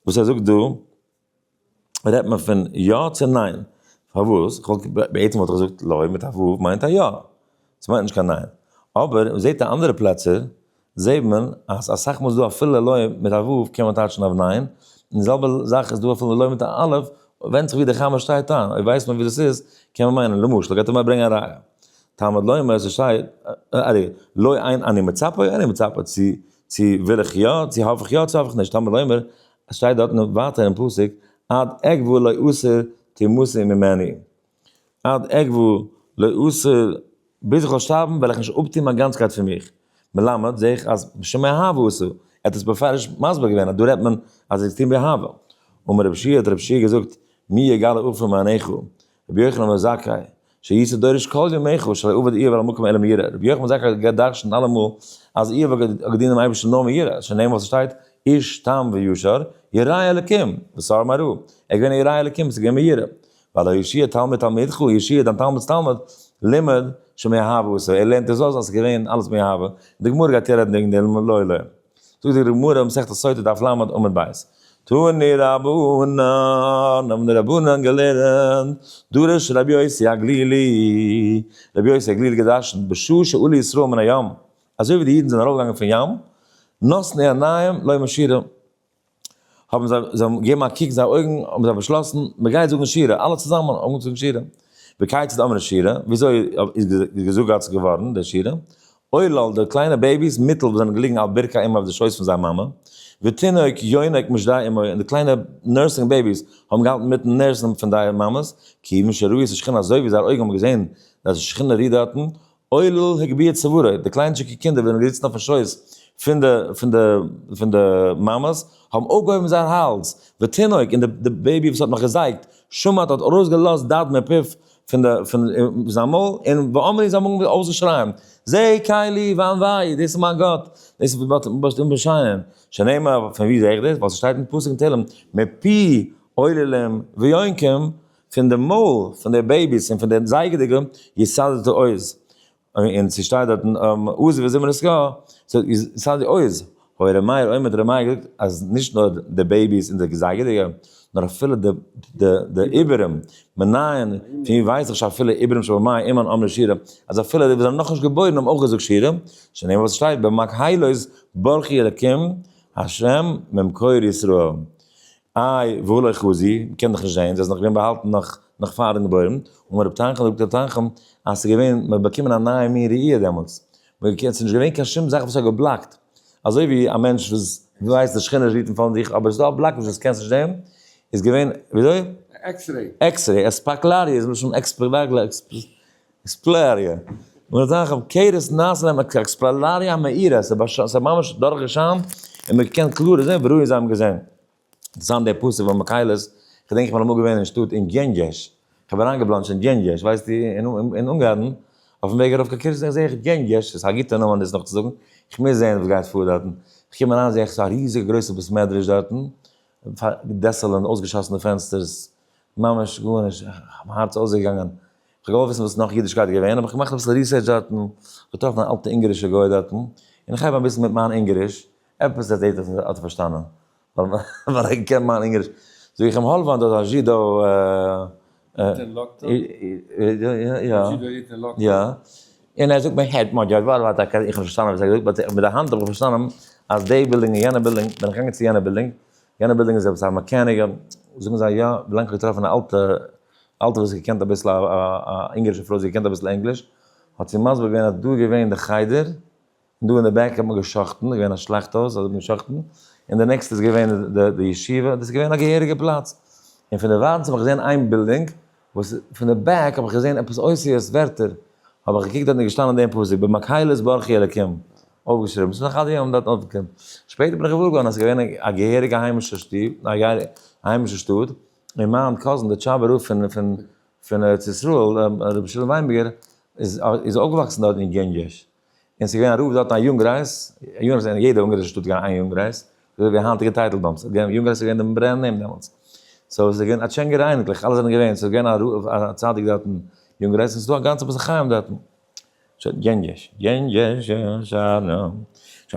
וואס ער זאגט דא, רעדט מען פון יא צו ניין. פארוואס? כ'וואלט בעצם וואלט איך געזאגט לא מיט א ו' מיינט א יא. ס'מיינט נישט קיין ניין. אבער מען זעט אין אנדערע פלעצער זעט מען אז אסאך מאל איז דא אפילו לא מיט א ו' קען מען טייטשן אויף ניין, און די זעלבע זאך איז דא אפילו לא מיט א א', ווענדט זיך ווי די חמה שטייט איין, אויב ווייסט מען ווי דאס איז קען מען מיינען, למשל גייט ער מיר ברענגען א ראיה, תלמוד לומר עס שטייט, לא אין אני מצפה, אני מצפה, צו צו וויל איך יא, צו האף איך יא, צו האף איך נישט, תלמוד לומר, עס שטייט דארטן ווייטער אין פסוק, עד אגבה לא אסיר תמאסי ממני, עד אגבה לא אסיר ביז איך וועל שטארבן וועל איך נישט אפטון מיין גאנצקייט פון מיך. מלמד זעה איך אז משום אהבה עשו, ער האט עס בפירוש מסביר געווען אז דא רעדט מען אז ער האט געטון באהבה. אמר רבי יהושע האט רבי יהושע געזאגט מי יגלה עפר מעיניך, רבי יוחנן בן זכאי, שהיית דורש כל ימיך שלא עבד איוב על המקום אלא מיראה, רבי יוחנן בן זכאי האט גע'דרש'נט אלעמאל אז איוב האט געדינט דעם אייבערשטן נאר מיראה, שנאמר וואס עס שטייט איש תם וישר ירא אלקים וסר מרע, ער איז געווען א ירא אלקים, עס איז געווען מיראה. ווייל יהושע תלמיד תלמידך, יהושע דיין תלמיד'ס תלמיד, לימד שמאהבה עשו, ער לערנט עס אויס אז ס'איז געווען אלעס מאהבה, די גמרא גייט רעדן וועגן דעם לא לא. זאגט די גמרא מסכת סוטה דף ל' עמוד ב', תנו רבנן, האבן די רבנן געלערנט, דרש רבי יוסי הגלילי, רבי יוסי הגלילי געדרשנט, בשעה שעלו ישראל מן הים, אזוי ווי די אידן זענען ארויפגעגאנגען פון ים, נתנו עיניהם לומר שירה, האבן זיי, זיי האבן געגעבן א קוק זייער אויגן, האבן זיי באשלאסן, מען גייט זאגן שירה, אלע צוזאמען האבן אנגעהויבן זאגן שירה. וכיצד אמרו שירה, וויאזוי איז געזאגט געווארן די שירה? עולל, די קליינע babies, מוטל וואס זענען געליגן על ברכי אמו אויף די שויס פון זייער מאמע, ותינוק יונק משדי אמו, און די קליינע nursing babies האבן געהאלטן מיטן nurse ן פון זייער מאמעס, כיוון שראו את השכינה, אזוי ווי זייער אויגן האבן געזען אז די שכינה רוהט דארטן, עולל הגביה צווארו, די קליינטשיגע קינדער וואס זענען געזיצן אויפן שויס פון די פון די פון די מאמעס, האבן אויפגעהויבן זייער האלז, ותינוק, און די baby וואס האט נאך געזייגט, שמט האט ארויסגעלאזט דד מפיו פון די פון זיין מויל, און ואמרו זיי האבן אנגעהויבן אויסצושרייען, זה קלי ואנוהו, דאס איז מיין גאט, דאס איז וואס איך באשיינען, שנאמר, פון וואו זע איך דאס? ווייל ס'שטייט אין פסוק אין תהלים, מפי עוללים ויונקים, פון די מויל פון די babies און פון די זייגעדיגע יסדת עוז, און ס'שטייט דארטן עוז וזמרת קה, so יסדת עוז, היה ר' מאיר אומר האט ר' מאיר געזאגט אז נישט נאר די babies און די זייגעדיגע, נאר אפילו די די עוברים, מנין, פון ווי ווייס איך שאפילו עוברים שבמעי אמן אמרו שירה, אז אפילו די וואס זענען נאכנישט געבוירן האבן אויך געזאגט שירה, שנאמר וואס שטייט במקהלות ברכו אלקים השם ממקור ישראל. איי והא לא חזו, מ'קען דאך נישט זעהן, זיי זענען דאך געווען באהאלטן נאך נאך פארן געבוירן, אמר רב תנחום זאגט רב תנחום אז ס'איז געווען, מ'האט באקומען א נייע מין ראי' דעמאלטס, ס'איז נישט געווען קיין שום זאך וואס האט געבלאקט, אזוי ווי א מענטש וואס ווייסט די שכינה רוהט אין פארנט דיך אבער עס איז דא א block וואס דו קענסט נישט זעהן, איז געווען וויאזוי? X-ray. X-ray, אספקלריא איז מלשון אקספלאריע. און אזא זאך קערס נעשה להם אקספלאריע המאירה, עס איז ממש דורך געשיינט און מען קען קלאר זעהן וראי' זיי האבן געזעהן. אינטערעסאנט דער פסוק במקהלות, כ'געדענק איך בין אמאל געווען אין שטאט אין גענגעש, כ'האב אריינגעבלאנדזשט אין גענגעש, ווייסטו, אין אונגארן, אויפן וועג ארויף קיין קירשנזאק זעה איך גענגעש, ס'איז א גוטע נאמען דאס נאכצוזאגן, כ'מוז זעהן וואס גייט פאר דארטן, כ'קום אריין זעה איך ס'איז א ריזיגע גרויסע בית מדרש דארטן, דעסעלען, אויסגעשאסענע פענסטערס, ממש גארנישט, מיין הארץ איז אויסגעגאנגען, כ'האב געוואלט וויסן וואס נאך אידישקייט איז געווען, האב איך געמאכט אביסל research דארטן, געטראפן אן אלטע אונגארישע גוי דארטן, און איך הייב אביסל מיט מיין אונגאריש, עפעס האט ער פארשטאנען, ווייל ער קען מיין אונגאריש, זאג איך אים האלוואן דארט א זשידא יא, און ער זאגט מיר הערט מאדזשאר וואר וואר איך האב נישט פארשטאנען וואס ער האט געזאגט but מיט די האנט האב איך פארשטאנען אז די בילדינג און יענע בילדינג, בין איך געגאנגען צו יענע בילדינג, יענע בילדינג איז עפעס א mechanic, זאגן זיי יא, ווילאנג איך האב געטראפן א אלטע אלטע וואס האט געקענט אביסל א אונגארישע פרוי זי האט געקענט אביסל ענגליש, האט זי מסביר געווען אז דא איז געווען די חדר, און דא אין די back האט מען גע'שחט'ן, איז געווען א שלאכט הויז, האט מען גע'שחט'ן, און די נעקסטע איז געווען די ישיבה, דאס איז געווען א געהעריגע פלאץ, און פון די ווייטנס האב איך געזען איין בילדינג, וואס פון די back האב איך געזען עפעס אותיות ווערטער, האב איך געקוקט דארט איז געשטאנען דעם פסוק במקהלות ברכו אלקים, אויפגעשריבן, ס'איז נאך עד היום דארט אויפגעקומען, שפעטער בין איך געוואר געווארן אז ס'איז געווען א געהעריגע היימישע שטוב, א היימישע שטאט, און מיין cousin דער טשאבער רב פון פון ארץ ישראל, רבי שלום וויינבערגער, איז איז אויפגעוואקסן דארט אין גענגעש, און ס'איז געווען א רב דארטן א יונגרייז, יונגרייז אין יעדע אונגארישע שטאט איז געווען איין יונגרייז, אזוי ווי היינטיגע טייטלבאומס, יונגרייז איז געווען די brand name דעמאלטס, so ס'איז געווען א טשענגער אייניקלעך, אלע זענען געווען, ס'איז געווען א רב א צדיק דארטן יונגרייז, און ס'איז דא א גאנצע בית החיים דארטן. שוין גענגעש, גענגעש, שוין,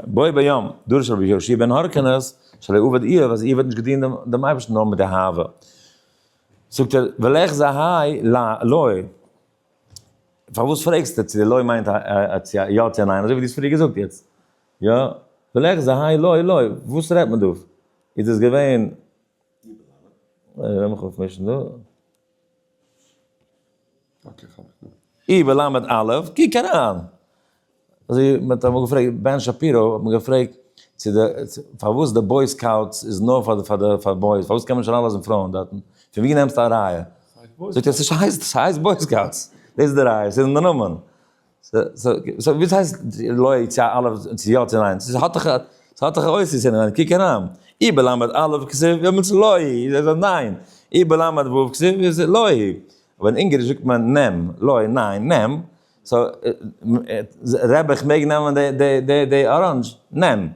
בו ביום, דרש רבי יהושע בן הורקנוס, שלא עבד איוב, אז איוב האט נישט געדינט דעם אייבערשטן נאר מיט אהבה. זאגט ער, וליחזי האי לא, פארוואס פרעגסטו צו די לא מיינט א צו א יא צו א ניין, אזוי ווי דו האסט פריער געזאגט יעצט, יא, וליחזי האי לא לא, וואס רעדט מען דא? איז דאס געווען, לאמיך אויפמישן דא. אי בלמד א', קוק אריין! אזוי מען האט אמאל געפרעגט בען שפירא האט מען געפרעגט צו די פארוואס די boy scouts איז נאר פאר די פאר די פאר boys פארוואס קען מען נישט אריינלאזן פרויען דארטן פון ווי נעמסטו א ראיה? זאגט ער ס'הייסט ס'הייסט boy scouts דאס איז די ראיה ס'איז אין די נאמען so וואס הייסט לא צו א אלף צו יא צו ניין ס'האט דאך ס'האט דאך אותיות אינעווייניג קוק אריין אי בלמד א' כתיב יאמר לא איז א ניין אי בלמד ו' כתיב איז לא אבער אין אונגאריש זאגט מען נעם לא ניין נעם so רבי איך מעג נעמען די די די orange? נעם.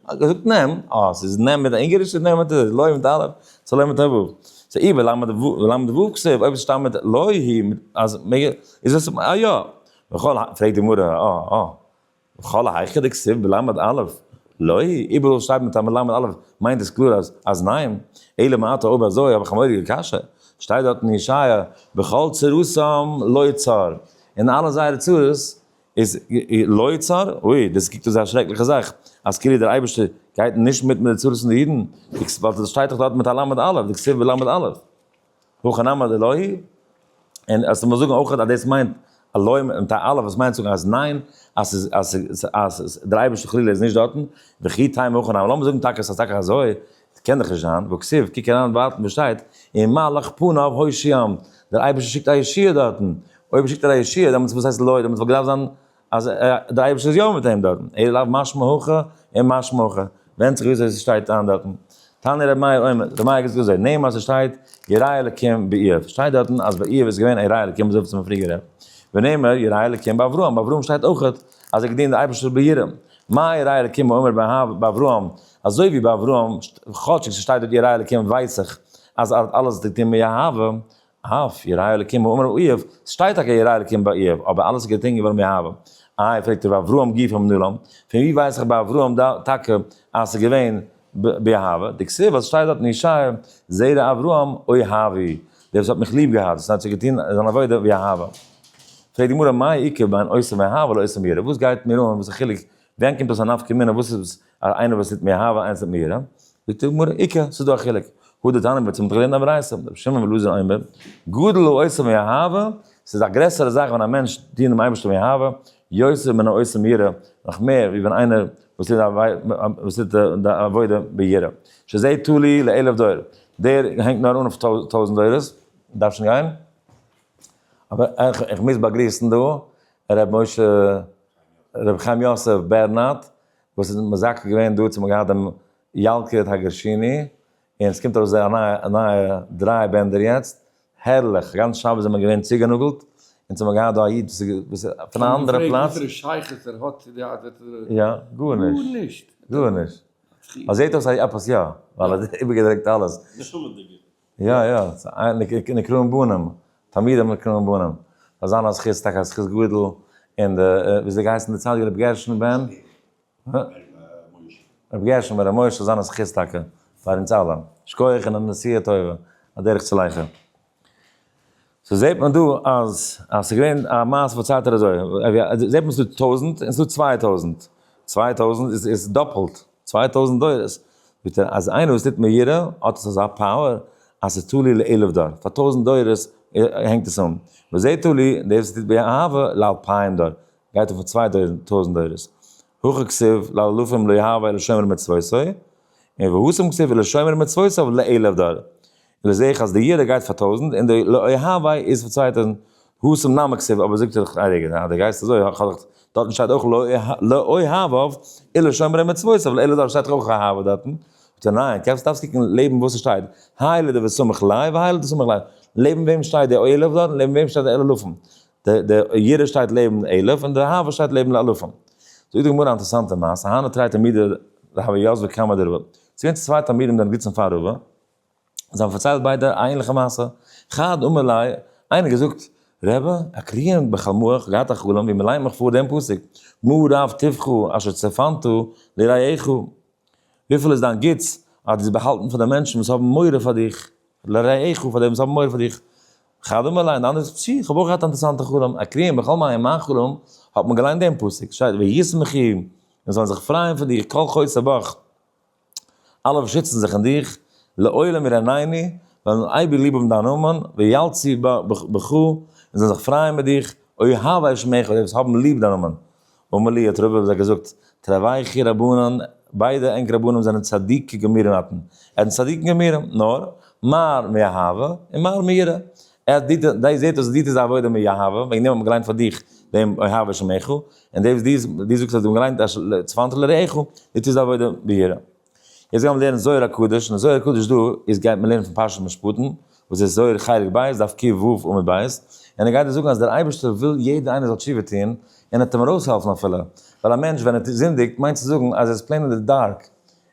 האט געזאגט נעם, אה ס'איז נעם מיט א אונגארישע נעם מיט א לא מיט אלף, ס'איז לא מיט א ו'. so אי בלמד ו' למד ו' כתיב אויב עס שטאמט מיט לא היא אז מעג איז עס א יא. וכל ה פרעגט די גמרא אה אה וכל היכא דכתיב בלמד אלף לא היא איבעראל שטייט מיט א מלמד אלף מיינט עס קלאר אז אז ניין. אלא מעתה אויב אזוי האב איך א מורא'דיגע קשיא שטייט דארט אין ישעיה בכל צרתם לו צר אין אלע זייערע צרות איז לו צר, אוי, דאס קוקט אויס א שרעקליכע זאך, אז כאילו דער אייבערשטער גייט נישט מיט מיט די צרות פון די אידן, ווייל דאס שטייט דאך דארט מיט א למד אלף, דכתיב בלמד אלף, הכא נמי דלא היא, און אז מ'זאל זאגן אויך אז דאס מיינט א לא מיט א אלף וואס מיינט זאגן אז ניין, אז ס'איז אז אז דער אייבערשטער חלילה איז נישט דארטן, וכי תימא הכי נמי, לאמיר זאגן טאקע אז ס'איז טאקע אזוי, קען דאך נישט זיין, והכתיב, קוק אריין ווייטער וואס שטייט, ומלאך פניו הושיעם, דער אייבערשטער שיקט א ישועה דארטן, אויב שיקט ער א ישועה, דעמאלטס וואס הייסט לא, דעמאלטס וואלט געדארפט זיין אז דער אייבערשטער איז יא מיט אים דארטן, אלא לאו משמע הכא און משמע הכא, ווענדט זיך וויאזוי ס'שטייט איין דארטן. תניא רבי מאיר אומר, רבי מאיר געזאגט אזוי, נאמר ס'שטייט ירא אלקים באיוב, שטייט דארטן אז ביי איוב איז געווען א ירא אלקים אזוי ווי מ'האט פריער גערעדט, ונאמר ירא אלקים באברהם, ביי אברהם שטייט אויכעט אז ער האט געדינט די אייבערשטער ביראה, מה ירא אלקים האומר באברהם, אזוי ווי ביי אברהם, כאטשיג ס'שטייט דארט ירא אלקים ווייס איך אז ער האט אלעס געטון מאהבה, אף ירא אלקים האומר באיוב, ס'שטייט טאקע ירא אלקים באיוב, אבער אלעס איז געטון געווארן מאהבה. איי פרעגט ער ואברהם גופא מנלן, פון ווי ווייס איך ביי אברהם טאקע אז ס'איז געווען. באהבה, דכתיב וואס שטייט דארט אין ישעיה, זרע אברהם אוהבי, דער וואס האט מיך ליב געהאט, דאס הייסט ער האט געטון זיין עבודה באהבה. פרעגט די גמרא מאי איכא בין עושה מאהבה לעושה מיראה, וואס גייט מיר אן, וואס איז חילוק, ווען קומט אויס א נפקא מינה, וואס איז איינער וואס טוט מאהבה איינער טוט מיראה, זאגט די גמרא איכא, ס'איז דא א חילוק, הא דתניא מיר האבן געלערנט א ברייתא, רבי שמעון בן אלעזר אומר, גדול העושה מאהבה, ס'איז א גרעסערע זאך ווען א מענטש דינט דעם אייבערשטן מאהבה, יותר מן העושה מיראה, נאך מער ווי ווען איינער וואס טוט די עבודה ביראה. שזה תלוי לאלף דור, דער הענגט נאר אן אויף 1000 דורות, דארף שוין גיין. אבער איך מוז באגריסן דא ר' משה, ר' חיים יוסף בערנארד, וואס איז מזכה געווען דא צו מ'האט געהאט דעם ילקוט הגרשוני, און עס קומט ארויס א נייע דריי בענדער יעצט, הערליך, גאנץ שבת זענען מיר געווען צוגענאגלט, אונז האבן געהאט דא א איד וואס איז פון א אנדערע פלאץ. וואסערע שייכות ער האט צו די אדער. יא, גארנישט. גארנישט. גארנישט. אבער זעט אויס אז עפעס יא, ווייל ער האט איבערגעדרוקט אלעס. נשמה'דיגע. יא יא, נקראים בנים, תלמידים נקראים בנים. פאר זיין א זכות, טאקע א זכות גדול, און די, וויאזוי געהייסן די צדיק רבי גרשון בן? רבי גרשון בן רבי משה, זיין א זכות טאקע פאר אונז אלע. שכוח און א נסיעה טובה, א דרך צלחה. so זעט מען דא אז אז ס'איז געווען א מעשה פארציילט ער אזוי, זעט מען ס'איז דא 1000 און ס'איז דא 2000, 2000 איז דאפלט, 2000 דורות, זאגט ער אז איינער וואס טוט מיראה האט עס אזא power אז ס'איז תלוי לאלף דור, פאר 1000 דורות הענגט עס אן, וזה תלוי, דער וואס טוט באהבה לאלפיים דור, גייט אן פאר 2000 דורות, הכא כתיב לאלפים לא יהבה אלא שומר מצוותיו, און והתם כתיב אלא שומר מצוותיו לאלף דור. און זעה איך אז די יראה גייט פאר 1000 און די לאוהבי איז פאר 2000, התם נמי כתיב, אבער זאגט ער דאך א רגע, אז די גייסט אזוי, האב איך דארטן שטייט אויך לאוהביו אלא שומרי מצוותיו, לאלף דור שטייט דאך אויך אהבה דארטן, זאגט ער ניין, קענסט דארפסט קוקן לעבן וואס עס שטייט, האי לדבסמך ליה והאי לדסמך ליה, לעבן וועם שטייט די אלף דארט און לעבן וועם שטייט די אלפים, די יראה שטייט לעבן אלף און די אהבה שטייט לעבן לאלפים. זאגט די גמרא א אינטערעסאנטע מעשה, הנהו תרי תלמידי דהוו יתבי קמיה דרבא, ס'איז געווען צוויי תלמידים זענען געזיצן פאר רבא, זיי האבן פארציילט ביידע א ענליכע מעשה, חד אמר ליה, איינער האט געזאגט, רבי, אקריאן בחלמאי, איך האב געהאט א חלום ווי מען ליינט מיך פאר דעם פסוק, מה רב טובך אשר צפנת ליראיך, וויפיל איז דיין גוטס אז דו האסט באהאלטן פאר די מענטשן וואס האבן מורא פאר דיך, ליראיך, פאר די וואס האבן מורא פאר דיך. חד אמר ליה, און די אנדערע זאגט, פשי, איך האב אויך געהאט א אינטערעסאנטע חלום, אקריאן בחלמאי, אין מיין חלום האט מען געליינט דעם פסוק, שטייט וישמחו, און זאלן זיך פרייען פון דיר, כל חוסי בך. אלע וואס שיצן זיך אין דיך, לעולם ירננו, וועלן אייביג ליב האבן דיין נאמען, וילצו בך, און זאלן זיך פרייען מיט דיך, אוהבי שמך, די וואס האבן ליב דיין נאמען. אמר להו, האט רבא זיי געזאגט, תרוייכו רבנן, ביידע ענק רבנים זענען צדיקי גמורים אתון, עטס צדיקים גמורים, נאר, מר מאהבה, און מר מיראה. ער די די זעט אויס די טוסט די עבודה מאהבה, וועגן דעם האט מען געליינט פאר דיך דעם אוהבי שמך, און די וואס די זאגסט אז די האבן געליינט צפנת ליראיך, די טוסט די עבודה ביראה. יעצט גיימיר לערנען זוהר הקדוש, און זוהר הקדוש דא איז גייט מען לערנען פון פרשת משפטים, וואס איז זוהר חלק ב', דף ק"ו עמוד ב', און ער גייט דא זאגן אז דער אייבערשטער וויל יעדער איינער זאל תשובה טון, און ער וועט אים ארויסהעלפן אפילו, ווייל א מענטש ווען ער זינדיגט מיינט צו זאגן אז ער איז plain אין די dark,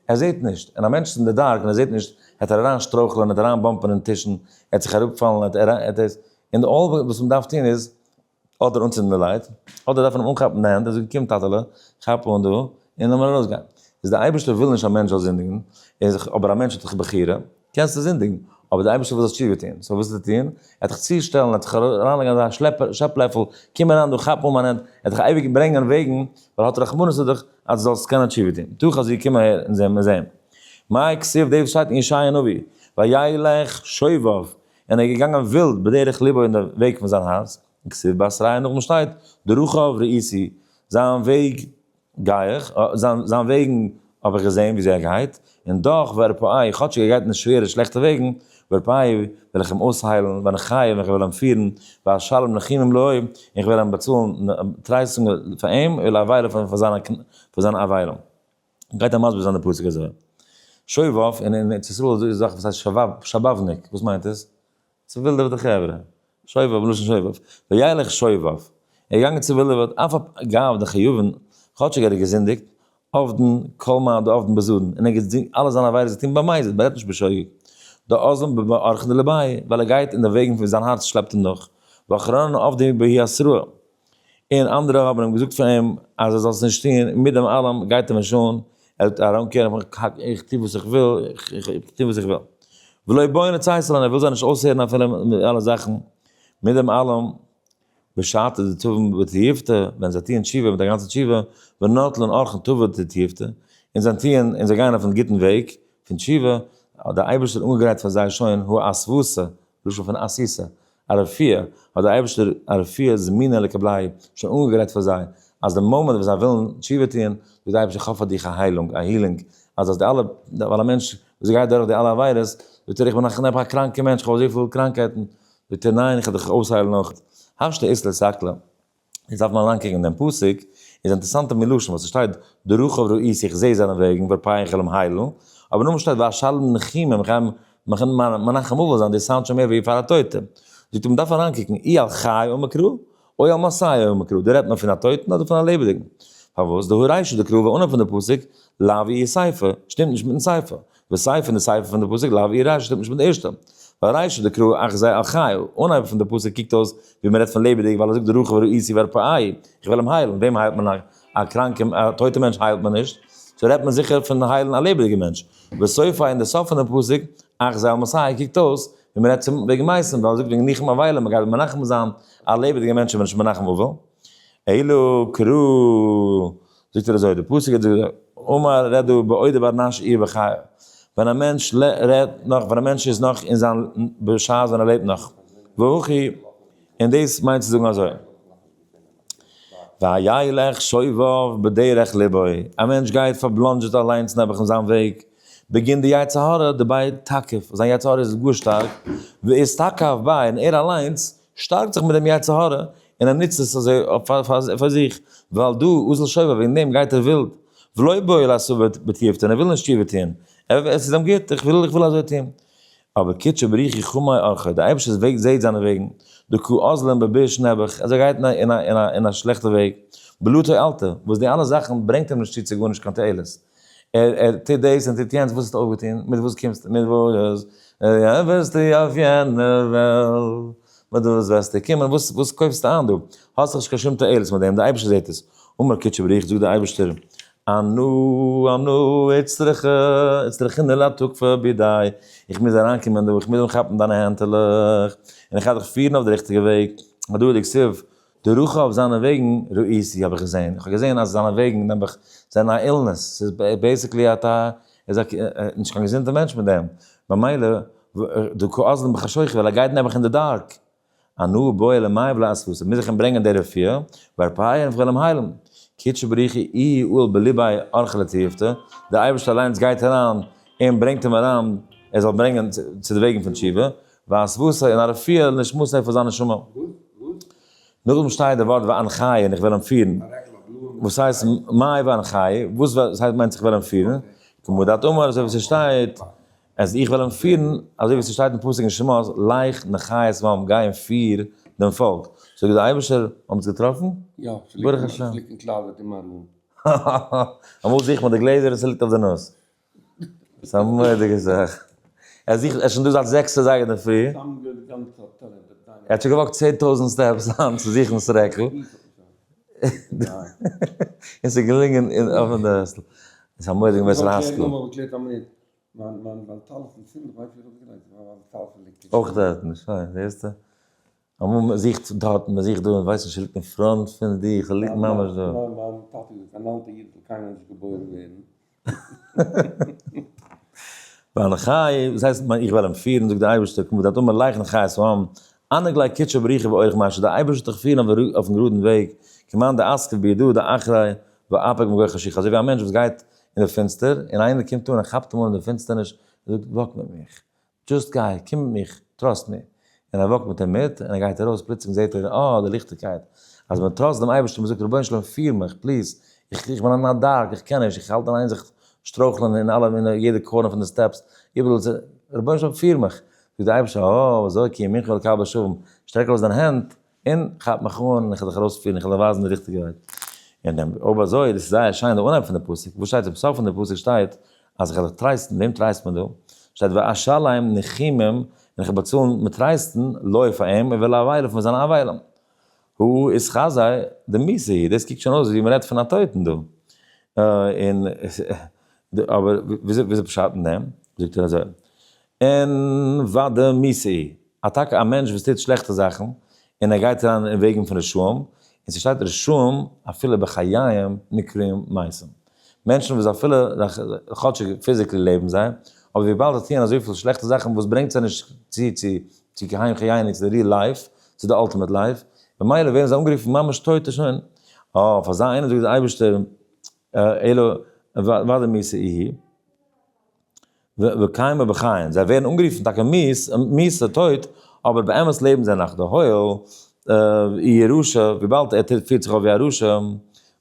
ער זעט נישט, און א מענטש איז אין די dark און ער זעט נישט, העט ער אריין שטרויכלען, העט אריין bump ען אין טישן, ער העט זיך אראפפאלן, העט ער העט עס, און די all וואס מען דארף טון איז, אדער אנצינדן די light, אדער דארף מען אים אנכאפן די הענט און זאגן קום טאטעלע, כאפ אן דא, און לאמיר ארויסגיין. איז די אייבערשטער וויל נישט א מענטש זאל זינדיגן, איז אבער א מענטש האט דאך בחירה, קענסטו זינדיגן, אבער די אייבערשטער וויל זאלסט תשובה טון, so וואס וועט ער טון? ער וועט דיך צושטעלן, ער וועט דיך אריינלייגן אזא שלעפ שעפ לעפל, קום אריין דא, כאפ אן מיין הענט, ער וועט דיך אייביג ברענגען וועגן, ווייל ער האט רחמנות אויף דיך, אז דו זאלסט קענען תשובה טון. תא חזי קום אהער און זע מיר זען. מאי כתיב דאס שטייט אין ישעיה הנביא, וילך שובב, און ער איז געגאנגען ווילד בדרך לבו אין די וועג פון זיין הארץ, וכתיב בתריה נאכדעם שטייט, דרכיו ראיתי, זיין וועג גיי איך, זיין וועגן האב איך געזען וויאזוי ער גייט, און דאך וארפאהו, כאטשיג ער גייט אין שווערע שלעכטע וועגן, וארפאהו, וועל איך אים אויסהיילן, ואנחהו, און איך וועל אים פירן, ואשלם נחומים לו, און איך וועל אים באצאלן טרייסטונג פאר אים, ולאביליו און פאר זיינע אבלים. גייט ער מסביר זיין די פסוק אזוי. שובב, און אין ארץ ישראל איז דא די זאך וואס הייסט שבבניק, וואס מיינט עס? צעווילדעוועטע חברה, שובב מלשון שובב, וילך שובב, ער איז געגאנגען צעווילדעוועט, אף על גב דחייבין, כאטשיג ער האט געזינדיגט, עבדן כל מה דעבדן בזדון, און ער האט געזינדיגט אלע זיינע עבירות געטון במזיד, מען רעדט נישט בשוגג, דאזלן באורחין דלביה, ווייל ער גייט אין די וועגן וואו זיין הארץ שלעפט אים נאך, ואחרנין עבדו בהו אתרעי, און אנדערע האבן אים געזאגט פאר אים אז ער זאל עס נישט טון, מיט דעם אלעם גייט אים נישט אן, ער ער זאגט I don't care, איך טו וואס איך וויל, איך טו וואס איך וויל. ולא בונה צייסלען, ער וויל זיי נישט אויסהערן אפילו מיט אלע זאכן, מיט דעם אלעם, בשעת די תובעים בתיובתא, ווען זיי טוען תשובה מיט א גאנצע תשובה, ונוטלין אורחין טובא דתיובתא, און זיי טוען און זיי גייען אויפן גוטן וועג פון תשובה, האט דער אייבערשטער אנגעגרייט פאר זיי שוין הוא אסוותא, לשון פון אסיסא, א רפואה, האט דער אייבערשטער א רפואה זמינה לקבלהו, שוין אנגעגרייט פאר זיי, אז די מאמענט וואס זיי ווילן תשובה טוען, זאגט דער אייבערשטער איך האב פאר דיך א היילונג, א healing, אז אז די אלע, ווייל א מענטש וואס גייט דורך די אלע עבירות, זאגט ער איך בין נאך א קראנקע מענטש, איך האב אזויפיל קראנקייטן, זאגט ער ניין איך וועל דיך אויסהיילן אויך. השתא אית לסקלא, יעצט דארף מען אריינקוקן אין דעם פסוק, איז אינטערעסאנטע מלשון וואס עס שטייט דרכיו ראיתי איך זעה זיינע וועגן וארפאהו איך וועל אים היילן, אבער נאכדעם שטייט ואשלם ניחומים איך גיי אים מנחם אבל זיין, דאס sound שוין מער ווי פאר א טויטע. זאגט ער מען דארף אריינקוקן אי על חי אמר קרא או על מתי אמר קרא, דא רעדט מען פון א טויטן אדער פון א לעבעדיגן? פארוואס דהא רישא דקרא ואנהייב פון די פסוק לאו איהי סיפא שטימט נישט מיטן סיפא, וסיפא און די סיפא פון די פסוק לאו איהי רישא שטימט נישט מיט די ערשטע, ווייל רישא דקרא אחזיה על חי, אנהייב פון די פסוק קוקט אויס ווי מען רעדט פון לעבעדיג ווייל ער זאגט דרכיו ראיתי וארפאהו, איך וועל אים היילן, וועם היילט מען א קראנקע א טויטע מענטש היילט מען נישט, so רעדט מען זיכער פון היילן א לעבעדיגע מענטש, וסיפא אין די סוף פון די פסוק אחזה על מתי קוקט אויס ווי מען רעדט צום וועגן מתים ווייל ער זאגט וועגן ניחום אבלים מען גייט מנחם זיין א לעבעדיגע מענטש איז מען נישט מנחם אבל. אלא קרא, זאגט ער אזוי, די פסוק האט געזאגט, אמר רעדט דא בעודה בר נש איהו בחיי, ווען א מענטש רעדט נאך, ווען א מענטש איז נאך אין זיין בשעת ווען ער לעבט נאך, והכי, און דאס מיינט צו זאגן אזוי, וילך שובב בדרך לבו, א מענטש גייט פארבלאנדזשעט אליינס נעבעך אין זיין וועג, בגין די יצר הרע דביה תקיף, זיין יצר הרע איז גאר שטארק, ואתתקיף ביה, און ער אליינס שטארקט זיך מיט דעם יצר הרע, און ער נוצט עס אזוי פאר זיך, ווייל דא אזל שובב, וועגן דעם גייט ער ווילד, ולא בעי לאתבא בתיובתא, און ער וויל נישט תשובה טון, עס איז אים גוט, איך וויל איך וויל אזוי טון. אבער קודשא בריך הוא חמי אורחיה, דער אייבערשטער'ס וועג זעט זיינע וועגן, דקא אזלין בביש נעבעך, אז ער גייט אין א שלעכטע וועג, בלוטו עלתא, וואס די אלע זאכן ברענגט אים נישט צו צו גארנישט קיין תועלת, ער טוט דאס און טוט יענץ, וואס האסטו אויפגעטון? מיט וואס קומסטו? מיט וואס וועסטו אויף יענע וועלט? מיט וואס וועסטו קומען? וואס וואס קויפסטו איין דא? האסט דאך נישט קיין שום תועלת מיט דעם, דער אייבערשטער זעט עס. אמר קודשא בריך, זאגט דער אייבערשטער, אנא אנא אצטריכא אצטריכינא לאתקפא בידאי, איך מוז אריינקומען דא, איך מוז אנכאפן דיינע הענטעלעך, און איך גיי דיך פירן אויף די ריכטיגע וועג, הדא דכתיב, דרכיו אויף זיינע וועגן ראיתי האב איך געזען, איך האב געזען אז זיינע וועגן נעבעך זענען א illness, ס'איז basically א א איז א נישט קיין געזונטע מענטש מיט דעם, במילא דקא אזלין בחשוכא ווייל ער גייט נעבעך אין די dark, אנא בעי למיהב ליה אסוותא, מוז איך אים ברענגען די רפואה, וארפאהו און כ'וועל אים היילן. קודשא בריך הוא איהו עאל בליביה אורחא לתיובתא, דער אייבערשטער אליינס גייט אריין און ברענגט אים אריין ער זאל ברענגען צו די וועגן פון תשובה, ואסוותא און א רפואה לנשמתיה פאר זיין נשמה. נאכדעם שטייט די ווארט ואנחיה און איך וועל אים פירן. וואס הייסט מאי ואנחיה? וואס הייסט מיינט איך וועל אים פירן? כמה דאת אמר אזוי ווי ס'שטייט אז איך וועל אים פירן, אזוי ווי ס'שטייט אין פסוק אין שמות, לך נחה את העם, גיי און פיר דעם פאלק. זאגט דער אייבערשטער, האבן עס געטראפן? יא, ברוך השם. ס'ליגט אין closet אין מיין room. אמאל זוכט מען די גלעזער און ס'ליגט אויף די נאז. ס'איז א מורא'דיגע זאך. ער זוכט, ער איז שוין דא זייט זעקס אזייגער אינדערפרי. ער האט שוין גע walk ט 10,000 steps היינט צו זוכן ס'רעקל. און ס'איז געלונגען אויפן דעסל. ס'איז א מורא'דיגע מוסר השכל. אויך דארטן, שוין, זעסטו? אמאל מען זוכט דארט און מען זוכט דא און ווייסט נישט ס'ליגט אין front פון דיך, ס'ליגט ממש דא. מיין טאטע איז אן אלטע איד זאל קיינמאל נישט געבוירן ווערן. ואנחיה, וואס הייסט איך וועל אים פירן, זאגט דער אייבערשטער, כמה דאת אמר לך נחה את העם, אנהג ליה קודשא בריך הוא ואורח משה, דער אייבערשטער וועט דיך פירן אויפן גראדן וועג, כמאן דאתקיף בידא דאחריה ואפיק מגו חשוכא, אזוי ווי א מענטש וואס גייט אין די פינסטער, און איינער קומט אן און כאפט אים אן אין די פינסטערניש, און זאגט walk מיט מיך, just גיי, קום מיט מיך, trust מיר. און ער walk ט מיט אים מיט, און ער גייט ארויס, פלוצלינג זעט ער, אה, די ליכטיגקייט. אז מען trust דעם אייבערשטן, מען זאגט, רבונו של עולם, פיר מיך, please, איך איך בין אין א dark, איך קען נישט, איך האלט אין איין זיך שטרויכלען אין אלע, אין יעדע corner פון די steps, איבעראל, רבונו של עולם, פיר מיך. זאגט דער אייבערשטער, אה, אזוי, כי ימינך אלקי בשבים, שטרעק ארויס דיין הענט, און כאפ מיך אן, און איך וועל דיך ארויספירן, איך וועל דיר ווייזן די ריכטיגע וועג. און דעם, אויב אזוי, דאס איז זייער שיין די אנהייב פון די פסוק, וואס שטייט צום סוף פון די פסוק שטייט, אז איך וועל דיך טרייסטן, וועם טרייסט מען דא? שטייט ואשלם ניחומים, און איך וועל באצאלן מיט טרייסטן, לו פאר אים, ולאביליו פאר זיינע אבלים. הא אתחזי דמיתא היא, דאס קוקט שוין אויס ווי מען רעדט פון א טויטן דא. און. אבער וויאזוי פשט אין דעם? זאגט ער אזוי, און וואדע מיסי, א טאקע א מענטש וואס טוט שלעכטע זאכן, און ער גייט אריין אין וועגן פון רשעים, און ס'שטייט רשעים אפילו בחייהם נקראים מתים. מענטשן וואס אפילו כאטשיג physically לעבן זיי, אבער וויבאלד זיי טוען אזויפיל שלעכטע זאכן וואס ברענגט זיי נישט צו צו צו קיין חיינו, צו די real life, צו די ultimate life, במילא ווערן זיי אנגערופן ממש טויטע שוין. אה, פאר אזא איינער זאגט דער אייבערשטער, אלא ודאי מיתה איהי וקיימא בחיים, זיי ווערן אנגערופן טאקע מית, מיתה, טויט, אבער באמת לעבן זיי נאך, דהואיל איהו רשע, וויבאלד ער פירט זיך אויף ווי א רשע,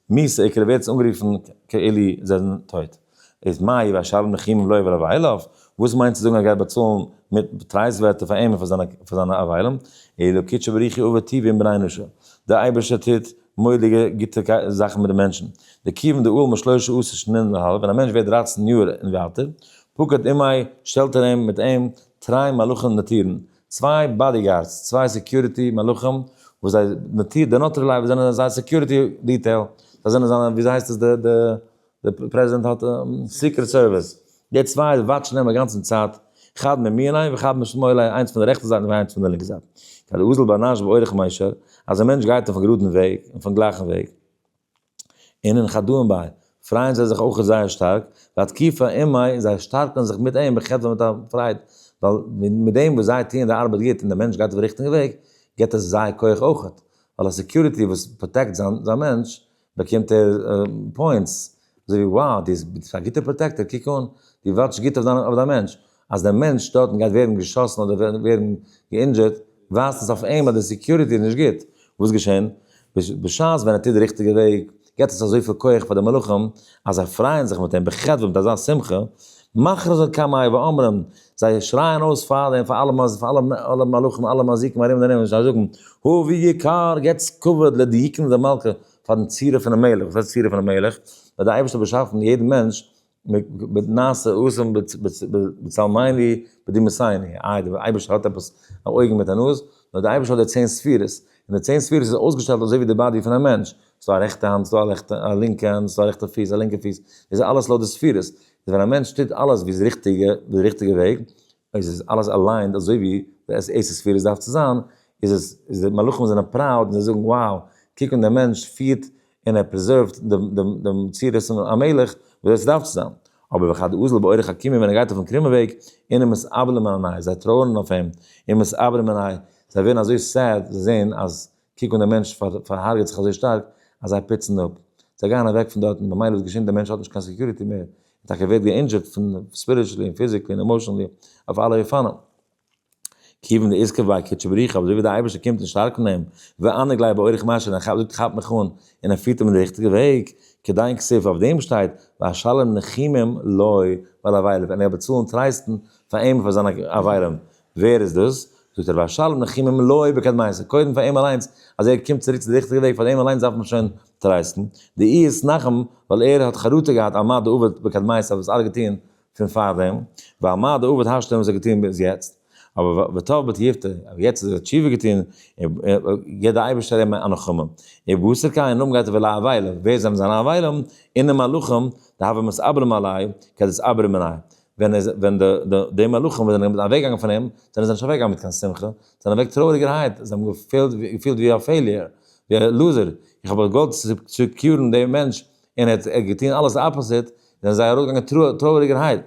מיתה איקרי ווערט עס אנגערופן כאילו זיי זענען טויט. איז מאי ואשלם ניחומים לו ולאביליו, וואס מיינט צו זאגן ער גייט באצאלן מיט טרייסט ווערטער פאר אים און פאר זיינע אבלים, אלא קודשא בריך הוא עביד טיבא עם בני נשא, דער אייבערשטער טוט מורא'דיגע גוטע זאכן מיט די מענטשן. דכיון דעל משלושה עשר שנין להלאה, ווען א מענטש ווערט 13 יאר און ווייטער, פקד עמיה, שטעלט ער אים מיט אים תרי מלאכין נטירין, צוויי bodyguards, צוויי security מלאכים, וואס זיי נטיר, די נוטרי לייב זענען זיי security detail, זיי זענען זיינע, וויאזוי הייסט עס די די די פרעזידענט האט Secret Service, די צוויי watch ן אים א גאנצן צייט, חד מימיניה וחד משמאליה, איינס פון די רעכטע זייט און איינס פון די לינקע זייט. כד אזיל בר נש באורח מישר, אז א מענטש גייט אויפן גראדן וועג, אויפן גלייכן וועג, אינון חדאין ביה, פרייען זיי זיך אויך זייער שטארק, ואתקיפי עמיה, זיי שטארקן זיך מיט אים בחדוה מיט א פרייד, ווייל מיט דעם וואס זיי טוען די ארבעט גוט און דער מענטש גייט אויפן ריכטיגן וועג, גיבט עס זיי כח אויך, ווייל א security וואס protect זיין מענטש, באקומט ער points, אזוי ווי wow דו ביסט א גוטער protector, קוק אן, דו watch ט גוט אויף דיין מענטש, אז דער מענטש דארטן גייט ווערן געשאסן אדער ווערן גע injured ט, ווייזט עס אויף אים אז די security איז נישט גוט. וואס געשען? בשעת ווען ער טוט די ריכטיגע וועג, געבט עס אזויפיל כח פאר די מלאכים, אז זיי פרייען זיך מיט אים בחדוה מיט אזא שמחה, מכריזין קמיה ואומרים, זיי שרייען אויס פאר דעם פאר אלע מלאכים אלע מזיקים ארום און ארום, זיי זאגן, הבו יקר, געטס כבוד לדיוקנא דמלכא, פארן צורה פונעם מלך, וואס הייסט צורה פונעם מלך? ווייל דער אייבערשטער האט באשאפן יעדן מענטש מיט נעשה אדם בצלמנו בדמותנו, איי דער אייבערשטער האט עפעס א אויגן מיט א נאז? נאר דער אייבערשטער האט די 10 ספירות, און די 10 ספירות איז אויסגעשטעלט אזוי ווי די body פון א מענטש, ס'דא א רעכטע האנט, ס'דא א לינקע האנט, ס'דא א רעכטע פיס, א לינקע פיס, דאס איז אלעס לויט די ספירות, איז ווען א מענטש טוט אלעס ווי איז ריכטיגע, די ריכטיגע וועג, איז עס אלעס aligned אזוי ווי די עשר ספירות דארף צו זיין, איז עס, איז די מלאכים זענען proud און זיי זאגן wow, קוק אן דער מענטש פירט און ער preserve ט דעם צורת המלך ווי אזוי ס'דארף צו זיין. אבער וכד אזיל באורח עקומי ווען ער גייט אויפן קרומע וועג, אינון מתאבלין עליה, זיי טרויערן אויף אים, און מתעברין מיניה, זיי ווערן אזוי sad, זיי זעען אז קוק אן דער מענטש פארהרג'עט זיך אזוי שטארק, אז זיי פוצן אפ. זיי גייען אוועק פון דארטן, במילא וואס געשענט דער מענטש האט נישט קיין security מער, און טאקע ווערט גע injured פון spiritually און physically און emotionally אויף אלע אופנים. כיוון דאתכף ביה קודשא בריך הוא, אבער אזוי ווי דער אייבערשטער קומט און שטארקט אים, ועניק ליה באורח מישר, און ער זאגט כאפ מיך אן, און ער פירט אים אין די ריכטיגע וועג, כדין כתיב, אויף דעם שטייט, ואשלם ניחומים לו ולאביליו, און ער וועט באצאלן טרייסטן פאר אים און פאר זיינע אבלים. ווער איז דאס? זאגט ער, ואשלם ניחומים לו בקדמיתא, קודם פאר אים אליינס, אז ער קומט צוריק צו די ריכטיגע וועג, פאר אים אליינס דארף מען שוין טרייסטן, דאיהו אתנחם, ווייל ער האט חרטה געהאט על מה דעבד בקדמיתא, וואס אלע געטוען פון פארדעם, ועל מה דעבד השתא וואס ער האט געטון ביז יעצט, אבער ותב בתיובתא, אבער יעצט אז ער האט תשובה געטון, גיבט דער אייבערשטער אים א נחמה. ובתר כן, נאכדעם גייט ער ולאביליו, ווער זענען זיינע אבלים? אינון מלאכים, דהוו מתאבלים עליה, כדאתעברו מיניה. ווען ער ווען די די די מלאכים וואס זענען אוועקגעגאנגען פון אים, זענען זיי נישט אוועקגעגאנגען מיט קיין שמחה, זיי זענען אוועק טרויעריגערהייט, זיי האבן געפילט געפילט ווי א failure, ווי א loser, איך האב געוואלט secure ן דעם מענטש, און ער האט געטון אלעס opposite, זענען זיי ארויסגעגאנגען טרויעריגערהייט.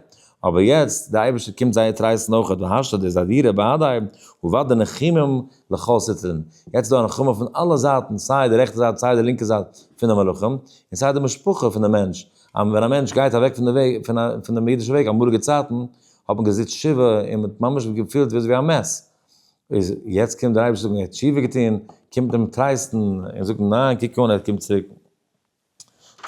אבער יעצט, דער אייבערשטער קומט זיי טרייסטן אויך, והשתא דאתהדרו בהדיה, עבדו ניחומים לכל סטרין. יעצט איז דא א נחמה פון אלע זייטן, סיי די רעכטע זייט סיי די לינקע זייט פון די מלאכים, און סיי די משפחה פון די מענטש. אז ווען א מענטש גייט אוועק פון די וועג, פון דעם אידישן וועג, אמאליגע צייטן האט מען געזיצט שבעה און מען האט ממש געפילט ווי א מת. איז יעצט קומט דער אייבערשטער זאגן ער האט תשובה געטון, קומט אים טרייסטן און זאגט ניין קוק אן ער קומט צוריק.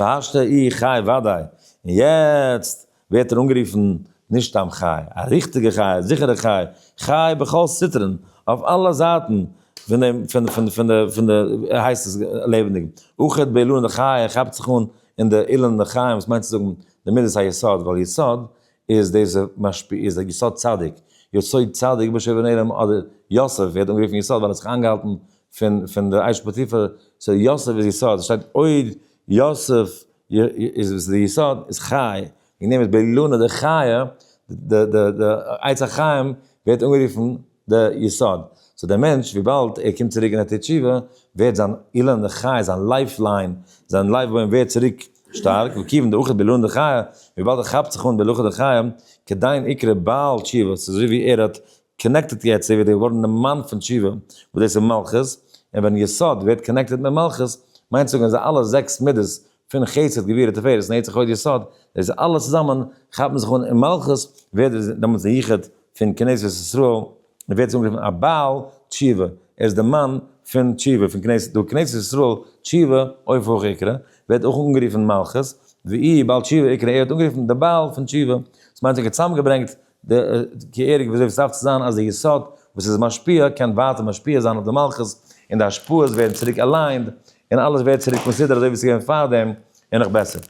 והשתא איהו חי ודאי, און יעצט ווערט ער אנגערופן נישט סתם חי, א ריכטיגע חי, א זיכערע חי, חי בכל סטרין, אויף אלע זייטן פון דעם פון פון פון די פון די הייסט עס לעבעדיג. אחיד באילנא דחיי, ער כאפט זיך אן אין די אילן דחיים וואס מיינט צו זאגן די מידת היסוד, ווייל יסוד איז דאס משפיע איז יסוד צדיק, יסוד צדיק בשובו נעלם אדער יוסף ווערט אנגערופן יסוד ווייל ער האט זיך איינגעהאלטן פון פון די אשת פוטיפר, so יוסף איז יסוד, עס שטייט עוד יוסף איז וואס די יסוד איז חי. וועגן דעם איז באילנא דחיי, די עץ החיים ווערט אנגערופן די יסוד. so דער מענטש וויבאלד ער קומט צוריק און ער טוט תשובה, ווערט זיין אילנא דחיי, זיין lifeline, זיין life בוים ווערט צוריק שטארק, וכיוון דאחיד באילנא דחיי, וויבאלד ער כאפט זיך אן באילנא דחיי, כדין איקרי בעל תשובה, ס'איז אזוי ווי ער האט connected יעצט, אזוי ווי ער איז געווארן די מאן פון תשובה, וואס דאס איז מלכות, און ווען יסוד ווערט connected מיט מלכות, מיינט זאגן אז אלע זעקס מידות פון חסד גבורה תפארת נצח הוד יסוד, דאס אלעס צוזאמען כאפן זיך אן אין מלכות, ווערט דעמאלטס די יחוד פון כנסת ישראל, און ווערט אנגערופן א בעל תשובה, ער איז די מאן פון תשובה, פון כנסת, דא כנסת ישראל תשובה אויף הויך איקרא, ווערט אויך אנגערופן מלכות, ואיהו בעל תשובה איקרי, ער ווערט אנגערופן די בעל פון תשובה, דאס מיינט זיך צוזאמגעברענגט די געהעריג וויאזוי עס דארף צו זיין אז די יסוד וואס איז משפיע קען ווייטער משפיע זיין אויף די מלכות און די השפעות ווערן צוריק aligned און אלעס ווערט צוריק מסודר אזוי ווי עס איז געווען פארדעם און נאך בעסער.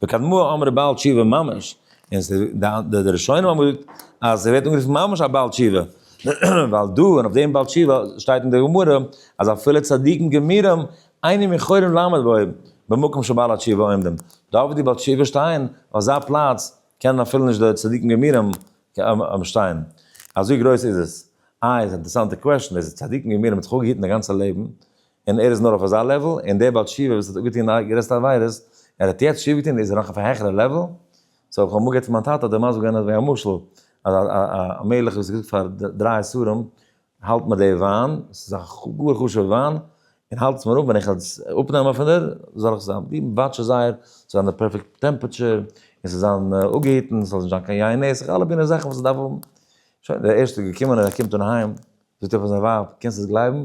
וקדמאה אמרי בעל תשובה ממש, און די ראשונים האבן געזאגט אז עס ווערט אנגערופן ממש א בעל תשובה, ווייל דא און אויף דעם בעל תשובה שטייט אין די גמרא אז אפילו צדיקים גמורים אינם יכולים לעמוד בו במקום שבעלי התשובה עומדים, דארט וואו די בעל תשובה שטייען אויף אזא פלאץ קענען אפילו נישט די צדיקים גמורים שטיין, אזוי גרויס איז עס. איי, איז א אינטערעסאנטע question, דאס איז צדיקים גמורים האט זיך אפגעהיטן די גאנצע לעבן, און ער איז נאר אויף אזא level, און דער בעל תשובה וואס האט אפגעטון די גרעסטע עבירות, ער האט יעצט תשובה געטון, איז ער נאך אויף א העכערע level? so איך האב אמאל געהערט פון מיין טאטע האט ער מסביר געווען אזוי א משל, אז א מלך וואס האט געזאגט פאר דריי שרים, האלט מיר די וויין, עס איז א גאר חשוב'ע וויין, און האלט עס מיר אפ, ווען איך וועל עס אפנעמען פון דיר, זאל איך זיין, דו watch עס זייער, ס'זאל זיין די perfect temperature, און ס'זאל זיין אפגעהיטן, ס'זאל נישט זיין קיין יין נסך, אלע מיני זאכן וואס ס'דארף האבן. שוין, דער ערשטער איז געקומען און ער קומט אן אהיים, זאגט ער פאר זיין ווייב, קענסט עס גלייבן?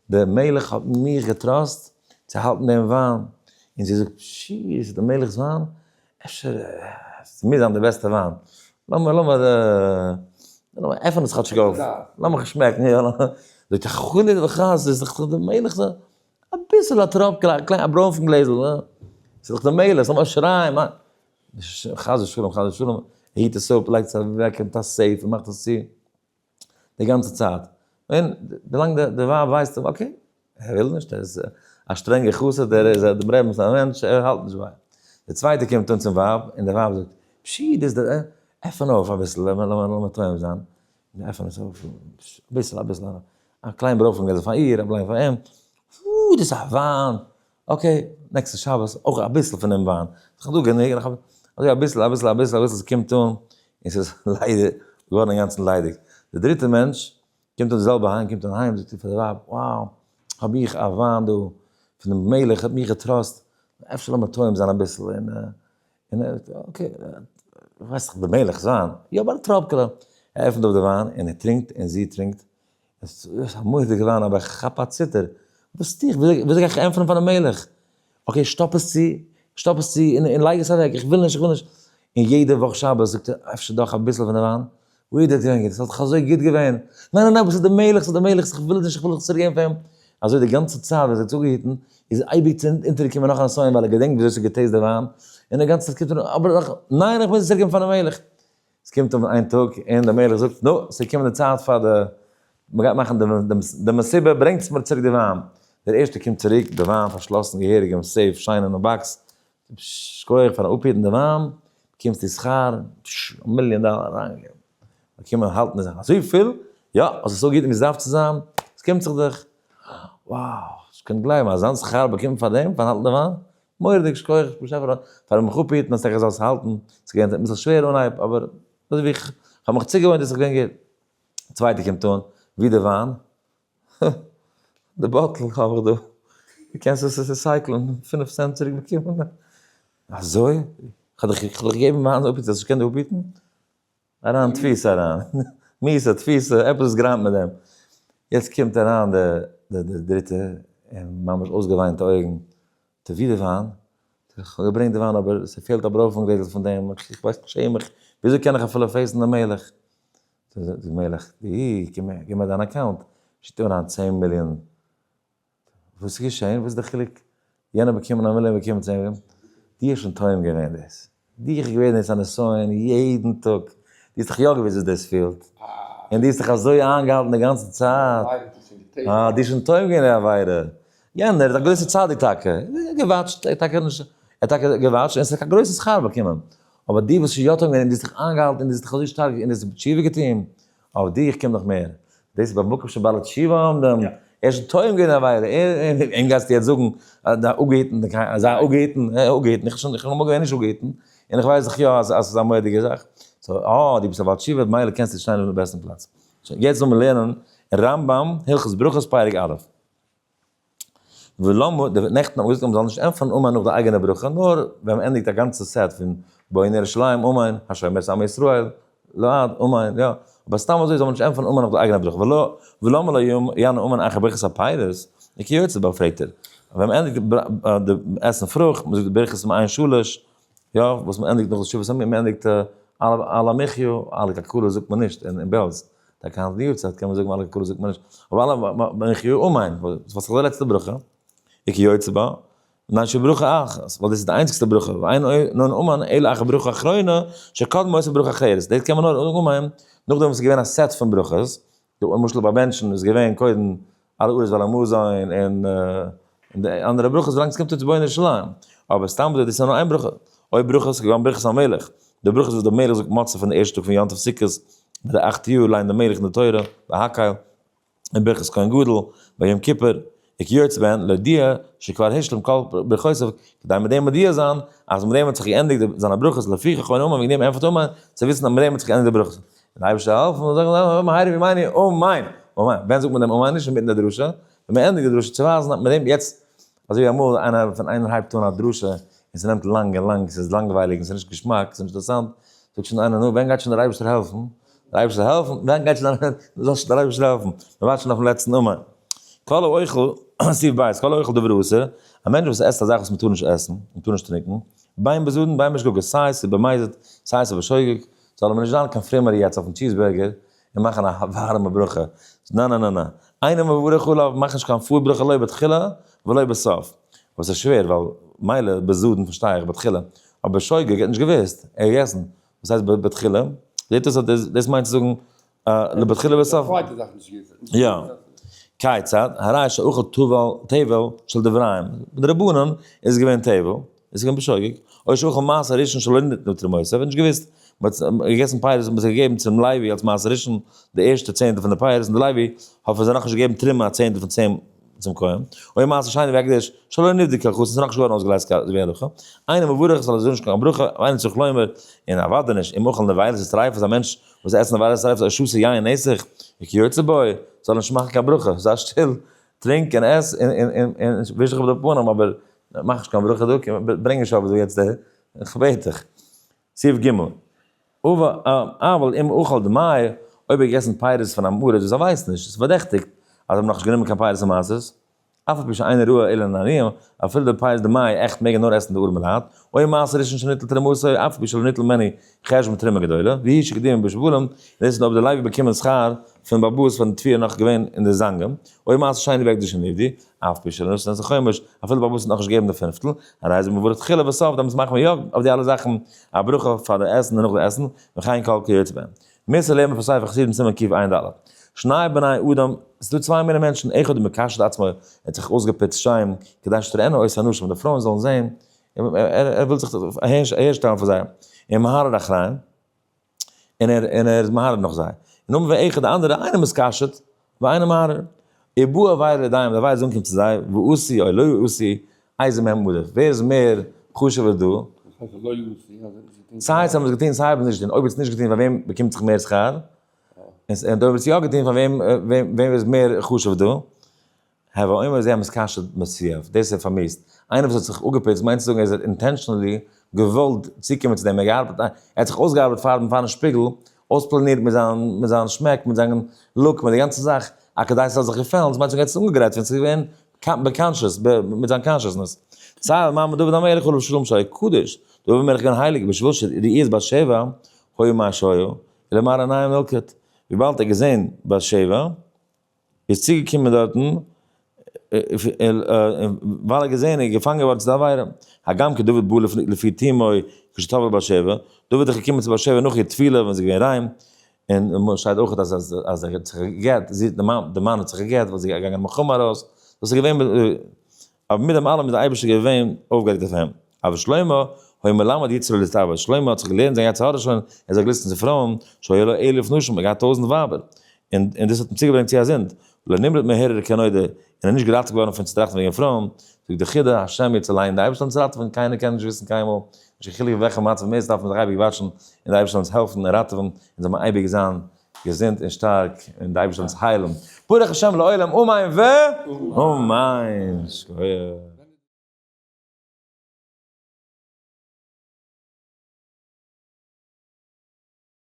דער מלך האט מיך גע trust צו האלטן דעם וויין. און זי זאגט, פשי, עס איז דער מלך'ס וויין? אפשר, עס מוז זיין די בעסטע וויין. לאמיר, לאמיר, לאמיר עפענען עס כאטשיג אויף, לאמיך שמעקן, יא. זאגט ער, חלילה וחס, עס איז דאך דער מלך'ס וויין. אביסל א טראפקעלע, א קליין, א ברוינפן גלעזל, עס איז דאך דער מלך'ס, לאמיר שרייען, חס ושלום, חס ושלום, ער היט עס אפ, לייגט עס אוועק אין א safe און מאכט עס צו. די גאנצע צייט, און ווילאנג די ווייב ווייסט okay, ער וויל נישט, ער איז א שטרענגער חסיד, ער איז דעם רבינ'ס א מענטש, ער האלט נישט ביי. די צווייטע קומט אן צום ווייב, און די ווייב זאגט, פשי, דאס די, עפן אויף אביסל, לאמיר טועם זיין. עפן עס אויף, אביסל, אביסל, א קליין ברוינפן גלעזל פאר איר, א קליין פאר אים, פו, דאס איז א וויין, okay, נעקסטע שבת אויך אביסל פון דעם וויין, איך האב דא גענוג, אזוי אביסל אביסל אביסל אביסל ס'קומט אן און ס'איז ליידער געווארן אינגאנצן ליידיג. דער דריטער מענטש קומט אן די זעלבע היים, קומט אן אהיים זאגט ער פאר די ווייב, wow, האב איך א וויין דא פון דעם מלך האט מיך גע trust, אפשר לאמיר טועם זיין אביסל, און און ער זאגט, okay, ווייסט דאך דער מלך'ס וויין, יא אבער א טראפקעלע, ער עפנט אויף די וויין און ער טרינקט און זי טרינקט, עס איז א מורא'דיגע וויין אבער איך כאפ א ציטער, וואס טו איך, וויאזוי גיי איך ענטפערן פארן מלך, okay שטאפ עס צו, שטאפ עס צו און לייג עס אוועק, איך וויל נישט, איך וויל נישט, און יעדע וואך שבת זאגט ער אפשר דאך אביסל פון די וויין, וואו איז דער טרינקער, עס האט דאך אזוי גוט געווען, ניין ניין ניין, וואס איז די מלך, ס'איז די מלך, איך וויל נישט, איך וויל עס צוריק געבן פאר אים, אזוי די גאנצע צייט ווען ער האט צוגעהיטן, איז אייביג צו אונטערגעקומען נאך א נסיון ווייל ער געדענקט וויאזוי עס האט גע taste די וויין, און די גאנצע צייט קומט ער אבער דאך, ניין איך מוז עס צוריק געבן פארן מלך, עס קומט אן איין טאג און דער מלך זאגט, נו, עס איז געקומען די צייט פאר די, מען גייט מאכן די מסיבה, ברענגטס מיר צוריק די וויין. דער ערשטער קומט צוריק, די וויין פארשלאסן געהעריג אין safe, שיין אינעם box, שכוח פארן אפהיטן די וויין, באקומסטו שכר, א מיליאן דאלער אריינגעגעבן. באקומען האלטן זיך אזויפיל, יא, האסט עס אפגעהיטן ווי עס דארף צו זיין, עס קומט זיך דיך, wow, איך קען גלייבן אזאנס שכר באקומט פאר דעם, פארן האלטן די וויין, מורא'דיג שכוח באשעפער פארן מיך אפהיטן אז איך זאל עס האלטן, ס'איז געווען אביסל שווער אנהייב אבער אזוי ווי איך האב מיך צוגעוואוינט איז עס געווען גוט. צווייטע קומט אן, ווי די וויין? הא, די bottle האב איך דא, דו קענסט עס recycle ן, פינף סענט צוריק באקומען. אזוי? כ'האב דיך געגעבן וויין אפהיטן, האסט נישט געקענט אפהיטן? אריין תפיסה אריין, מיתה תפיסה, עפעס איז געראנט מיט דעם. יעצט קומט אריין די די דריטע, און ממש אויסגעוויינטע אויגן, טא ווי די וויין? איך האב געברענגט די וויין אבער ס'פעלט א ברוינפן גלעזל פון דעם, איך ווייס נישט שעם מיך, וויאזוי קען איך אפילו face ן דעם מלך? זאגט דער מלך, די גיב מיר דיין account, שיט אים אריין 10 מיליאן. וואס איז געשען? וואס איז די חילוק? יענער באקומען א מיליאן באקומען 10 מיליאן. דו האסט שוין טועם געווען דאס. דיך איז געווען דאס א נסיון יעדן טאג. דו האסט דאך יא געוואוסט וואס דאס פילט. און דו האסט דיך אזוי איינגעהאלטן די גאנצע צייט. אה, דו האסט שוין טועם געווען די עבירה. יענער איז א גרויסער צדיק טאקע. גע watch ט, ער האט טאקע נישט. האט טאקע גע watch ט און עס האט א גרויסע שכר באקומען, אבער די וואס איז יא טועם געווען און די האסט זיך איינגעהאלטן און די האסט זיך אזוי שטארק און די האסט תשובה געטון, אויף דיך קומט נאך מער. דאס איז במקום שבעלי תשובה עומדים, ער איז שוין טועם געווען עבירה, ער, אים גייסטו יעצט זאגן אז די אפגעהיטן, אזא אפגעהיטן, אפגעהיטן, איך שוין, איך בין אמאל געווען נישט אפגעהיטן, און איך ווייס דאך יא אז עס איז א מורא'דיגע זאך. so, אה, דו ביסט א בעל תשובה, מילא קענסטו שטיין אויפן בעסטן פלאץ. שוין, יעצט זאל מען לערנען רמב ם, הלכות ברכות פרק א'. ולמה, די נעכטן האט מען געזאגט אז מען זאל נישט ענטפערן אמן נאך די אייגענע ברכה, נאר ווען מען ענדיגט א גאנצע set פון בונה ירושלים אמן, השומר את עמו ישראל לעד אמן, יא, אבער סתם אזוי זאל מען נישט ענטפערן אמן נאך די אייגענע ברכה, ולא, ולמה לא יענה אמן אחר ברכת הפירות, וכיוצא בה פרעגט ער, ווען מען ענדיגט די עסן פרוכט, מען זאגט די ברכת מעין שלש, יא, וואס מען ענדיגט נאך די שבעת המינים, מען ענדיגט על המחיה, על הכלכלה זאגט מען נישט אין בעלז. טאקע היינט די יארצייט קען מען זאגן על הכלכלה זאגט מען נישט, אבער על המחיה אמן, וואס איז די לעצטע ברכה? וכיוצא בה, מפני שברכה אחת, ווייל דאס איז די איינציגסטע ברכה, ואין עונין אמן אלא אחר ברכה אחרונה, שקדמה אותה ברכה אחרת, דאס קען מען נאר זאגן אמן נאכדעם וואס עס איז געווען א set פון ברכות, למשל ביי בענטשן איז געווען קודם על הארץ ועל המזון און די אנדערע ברכות ווילאנג עס קומט אן צו בונה ירושלים, אבער סתם אזוי דאס איז נאר איין ברכה, אויב ברכות כגון ברכת המלך, די ברכות וואס דער מלך זאגט מצה פון די ערשטע טאג פון יום טוב סוכות, ביי די אכט יאר ליינט דער מלך אין די תורה, בהקהל, און ברכת כהן גדול, ביי יום כיפור, וכיוצא בהן, להודיע שכבר השלים כל ברכותיו, כדי מיט דעם מודיע זיין אז מיט דעם האט זיך געענדיגט זיינע ברכות, לפיכך עונה אמן, וועגן דעם ענטפערט אמן, צו וויסן אז מיט דעם האט זיך געענדיגט די ברכות. און די אייבערשטער זאל העלפן מ'זאל זאגן מהרה בימינו אמן! אמן! ווען זאגט מען דעם אמן? נישט אינמיטן די דרשה, ווען מען ענדיגט די דרשה צו ווייזן אז מיט דעם יעצט, אזוי ווי אמאל איינער ווען איינער הייבט אן א דרשה און ס'נעמט לאנג און לאנג, ס'איז לאנגווייליג און ס'איז נישט געשמאק, ס'איז נישט אינטערעסאנט, זאגט שוין איינער נו ווען גייט שוין דער אייבערשטער העלפן? דער אייבערשטער זאל העלפן? ווען גייט שוין דער זאל שוין דער אייבערשטער העלפן? מען ווארט שוין אויפן לעצטן אמן. כל האוכל, סעיף ב', כל האוכל דבר אסור, א מענטש וואס עסט א זאך וואס מען טאר נישט עסן, מען טאר נישט טרינקען, בין בזדון בין בשגגה, סיי ס'איז במזיד, סיי ס'איז בשוגג, זאל מען נישט זיין קיין פרומער יעצט אויפן cheese burger און מאכן א ווארעמע ברכה, נא נא נא נא, אינו מברך עליו, מאך נישט קיין פאר ברכה לא בתחילה ולא בסוף, וואס איז שווער ווייל מילא בזדון פארשטיי איך בתחילה, אבער בשוגג ער האט נישט געוואוסט, ער האט געגעסן, וואס הייסט בתחילה? זעט אויס אז דאס מיינט צו זאגן לבתחילה ובסוף. יא. כיצד, הרי שאכל טבל טבל של דבריהם, די רבנן איז געווען טבל, איז געווען בשוגג, או שאכל מעשר ראשון שלא ניתנו תרומותיו, נישט געוואוסט, מען האט געגעסן פירות און מען האט זיי געגעבן צום לוי אלס מעשר ראשון די ערשטע צענטל פון די פירות, און די לוי האט פון זיי נאכנישט געגעבן תרומה א צענטל פון צען צום כהן, או מעשר שני והקדש שלא נפדה כהלכתו, ס'איז נאכנישט געווארן אויסגעלייזט ווי הלכה, אינו מברך זאל ער זאגן נישט קיין ברכה, ואינו צריך לומר, און אוודאי נישט, אם אכל נבילות וטריפות א מענטש וואס עסט נבילות וטריפות או שתה יין נסך, וכיוצא בו, זאל נישט מאכן קיין ברכה, זיי שטיל, טרינק און עס און און וויש דיך אפ די פנים אבער מאך נישט קיין ברכה דא, ברענג נישט אויף דא יעצט די, כ'בעט דיך. סעיף ג', אבל אם אכל דמאי, אויב ער האט געגעסן פירות פון א עם הארץ וואס ער ווייסט נישט, עס איז פארדעכטיגט אז זיי האבן נאכנישט גענומען קיין פירות ומעשרות, אף על פי שאינו ראוי אלא לעניים, אפילו די פירות דמאי עכט מעג ער נאר עסן די ארעמע לייט, או מעשר ראשון שניטל תרומתו, אף על פי שלא ניטל ממנו חשבון תרומה גדולה, והוא שהקדימו בשבלים, און דאס איז אויב די לוי באקומען שכר פון באבאס פארן תבואה נאך געווען אין די זאנגען, או מעשר שני והקדש שנפדו, אף על פי שלא נתן את החומש, אפילו די באבאס האט נאכנישט געגעבן די פינפטל, הרי זה מברך תחילה וסוף, דעמאלטס מאכן מיר יא אויף די אלע זאכן א ברכה פאר די עסן און נאך די עסן, וכן כל כיוצא בהם. מוסר לערנט מען פון ספר חסידים סימן קע"ד. שני בני אדם, ס'איז דא צוויי מיני מענטשן, אחד מקשט עצמו, ער האט זיך אויסגעפוצט שיין, כדי שתראינה אותו הנשים, די פרויען זאלן זען, ער וויל זיך אהערשטעלן פאר זיי, און מהרהר אחריהם, און ער און ער איז מהרהר נאך זיי. און נאכדעם ואחד די אנדערע, אינו מתקשט, ואינו מהרהר. ובא עבירה לידיהם, די עבירה איז אנגעקומען צו זיי, ועשו או לא עשו, איזה מהם עדיף, ווער איז מער חשוב'ער דא? וואס הייסט לא עשו? אז ער האט נישט געטון? סיי זיי האבן עס געטון סיי האבן עס נישט געטון, אויב האט עס נישט געטון פאר וועם באקומט זיך מער שכר? און אויב האט עס יא געטון פאר וועם וועם איז מער חשוב דא? הוי אומר זה המתקשט מסיעיו, דאס איז פארמיאוסט. איינער וואס האט זיך אפגעפוצט מיינט צו זאגן ער האט intentionally געוואלט צוקומען צו דעם, ער האט געארבעט, ער האט זיך אויסגעארבעט פארן פארן שפיגל, אויספלאנירט מיט זיין מיט זיין שמעק, מיט זיין look, מיט די גאנצע זאך, אז כדי ס'זאל זיך געפעלן, דאס מיינט צו זאגן ער האט עס אנגעגרייט ווען ס'איז געווען ב conscious, מיט זיין consciousness. ציין מאמר דוד המלך עליו שלום שהיה קדוש, דוד המלך איז געווען הייליג, בשביל שראיית בת שבע היה מה שהיה, ולמראה עיניים נלכד, וויבאלד ער האט געזען בת שבע, איז צוגעקומען דארטן, ווייל ער האט געזען איז געפאנגען געווארן צו די עבירה. הגם כי דוד בא לפי תומו כשטבל בת שבע, דוד איז געקומען צו בת שבע נאך איר טבילה ווען זי איז געווען ריין, און שטייט אויך אז אז ער האט זיך גע'גט, זי די מאן די מאן האט זיך גע'גט ווייל זי איז געגאנגען מלחמה ארויס, דאס איז געווען, אבער מיט דעם אלעם איז דער אייבערשטער געווען אויפגערעגט אויף אים. אבל שלמה היה מלמד יצרו להתאווה, שלמה האט זיך געלערנט זיין יצר הרע שוין, ער זאל גליסטן צו פרויען, שהיה לו אלף נשים, ער האט געהאט טויזנט ווייבער, און און דאס האט אים צוגעברענגט צו א זינד, ולא נמלט מהרהור כנודע, און ער איז נישט געראטעוועט געווארן פון צו טראכטן וועגן פרויען, זאגט די חידא, השם יצילנו, די אייבערשטער זאל אונז ראטעווען, קיינער קען נישט וויסן קיינמאל, נישט קיין חילוק אין וועלכע מצב מען איז דארף מען זיך אייביג וואטשן, און די אייבערשטער זאל אונז העלפן און ראטעווען, און זאל מען אייביג זיין געזונט און שטארק, און די אייבערשטער זאל אונז היילן, ברוך השם לעולם אמן ואמן. שכוח.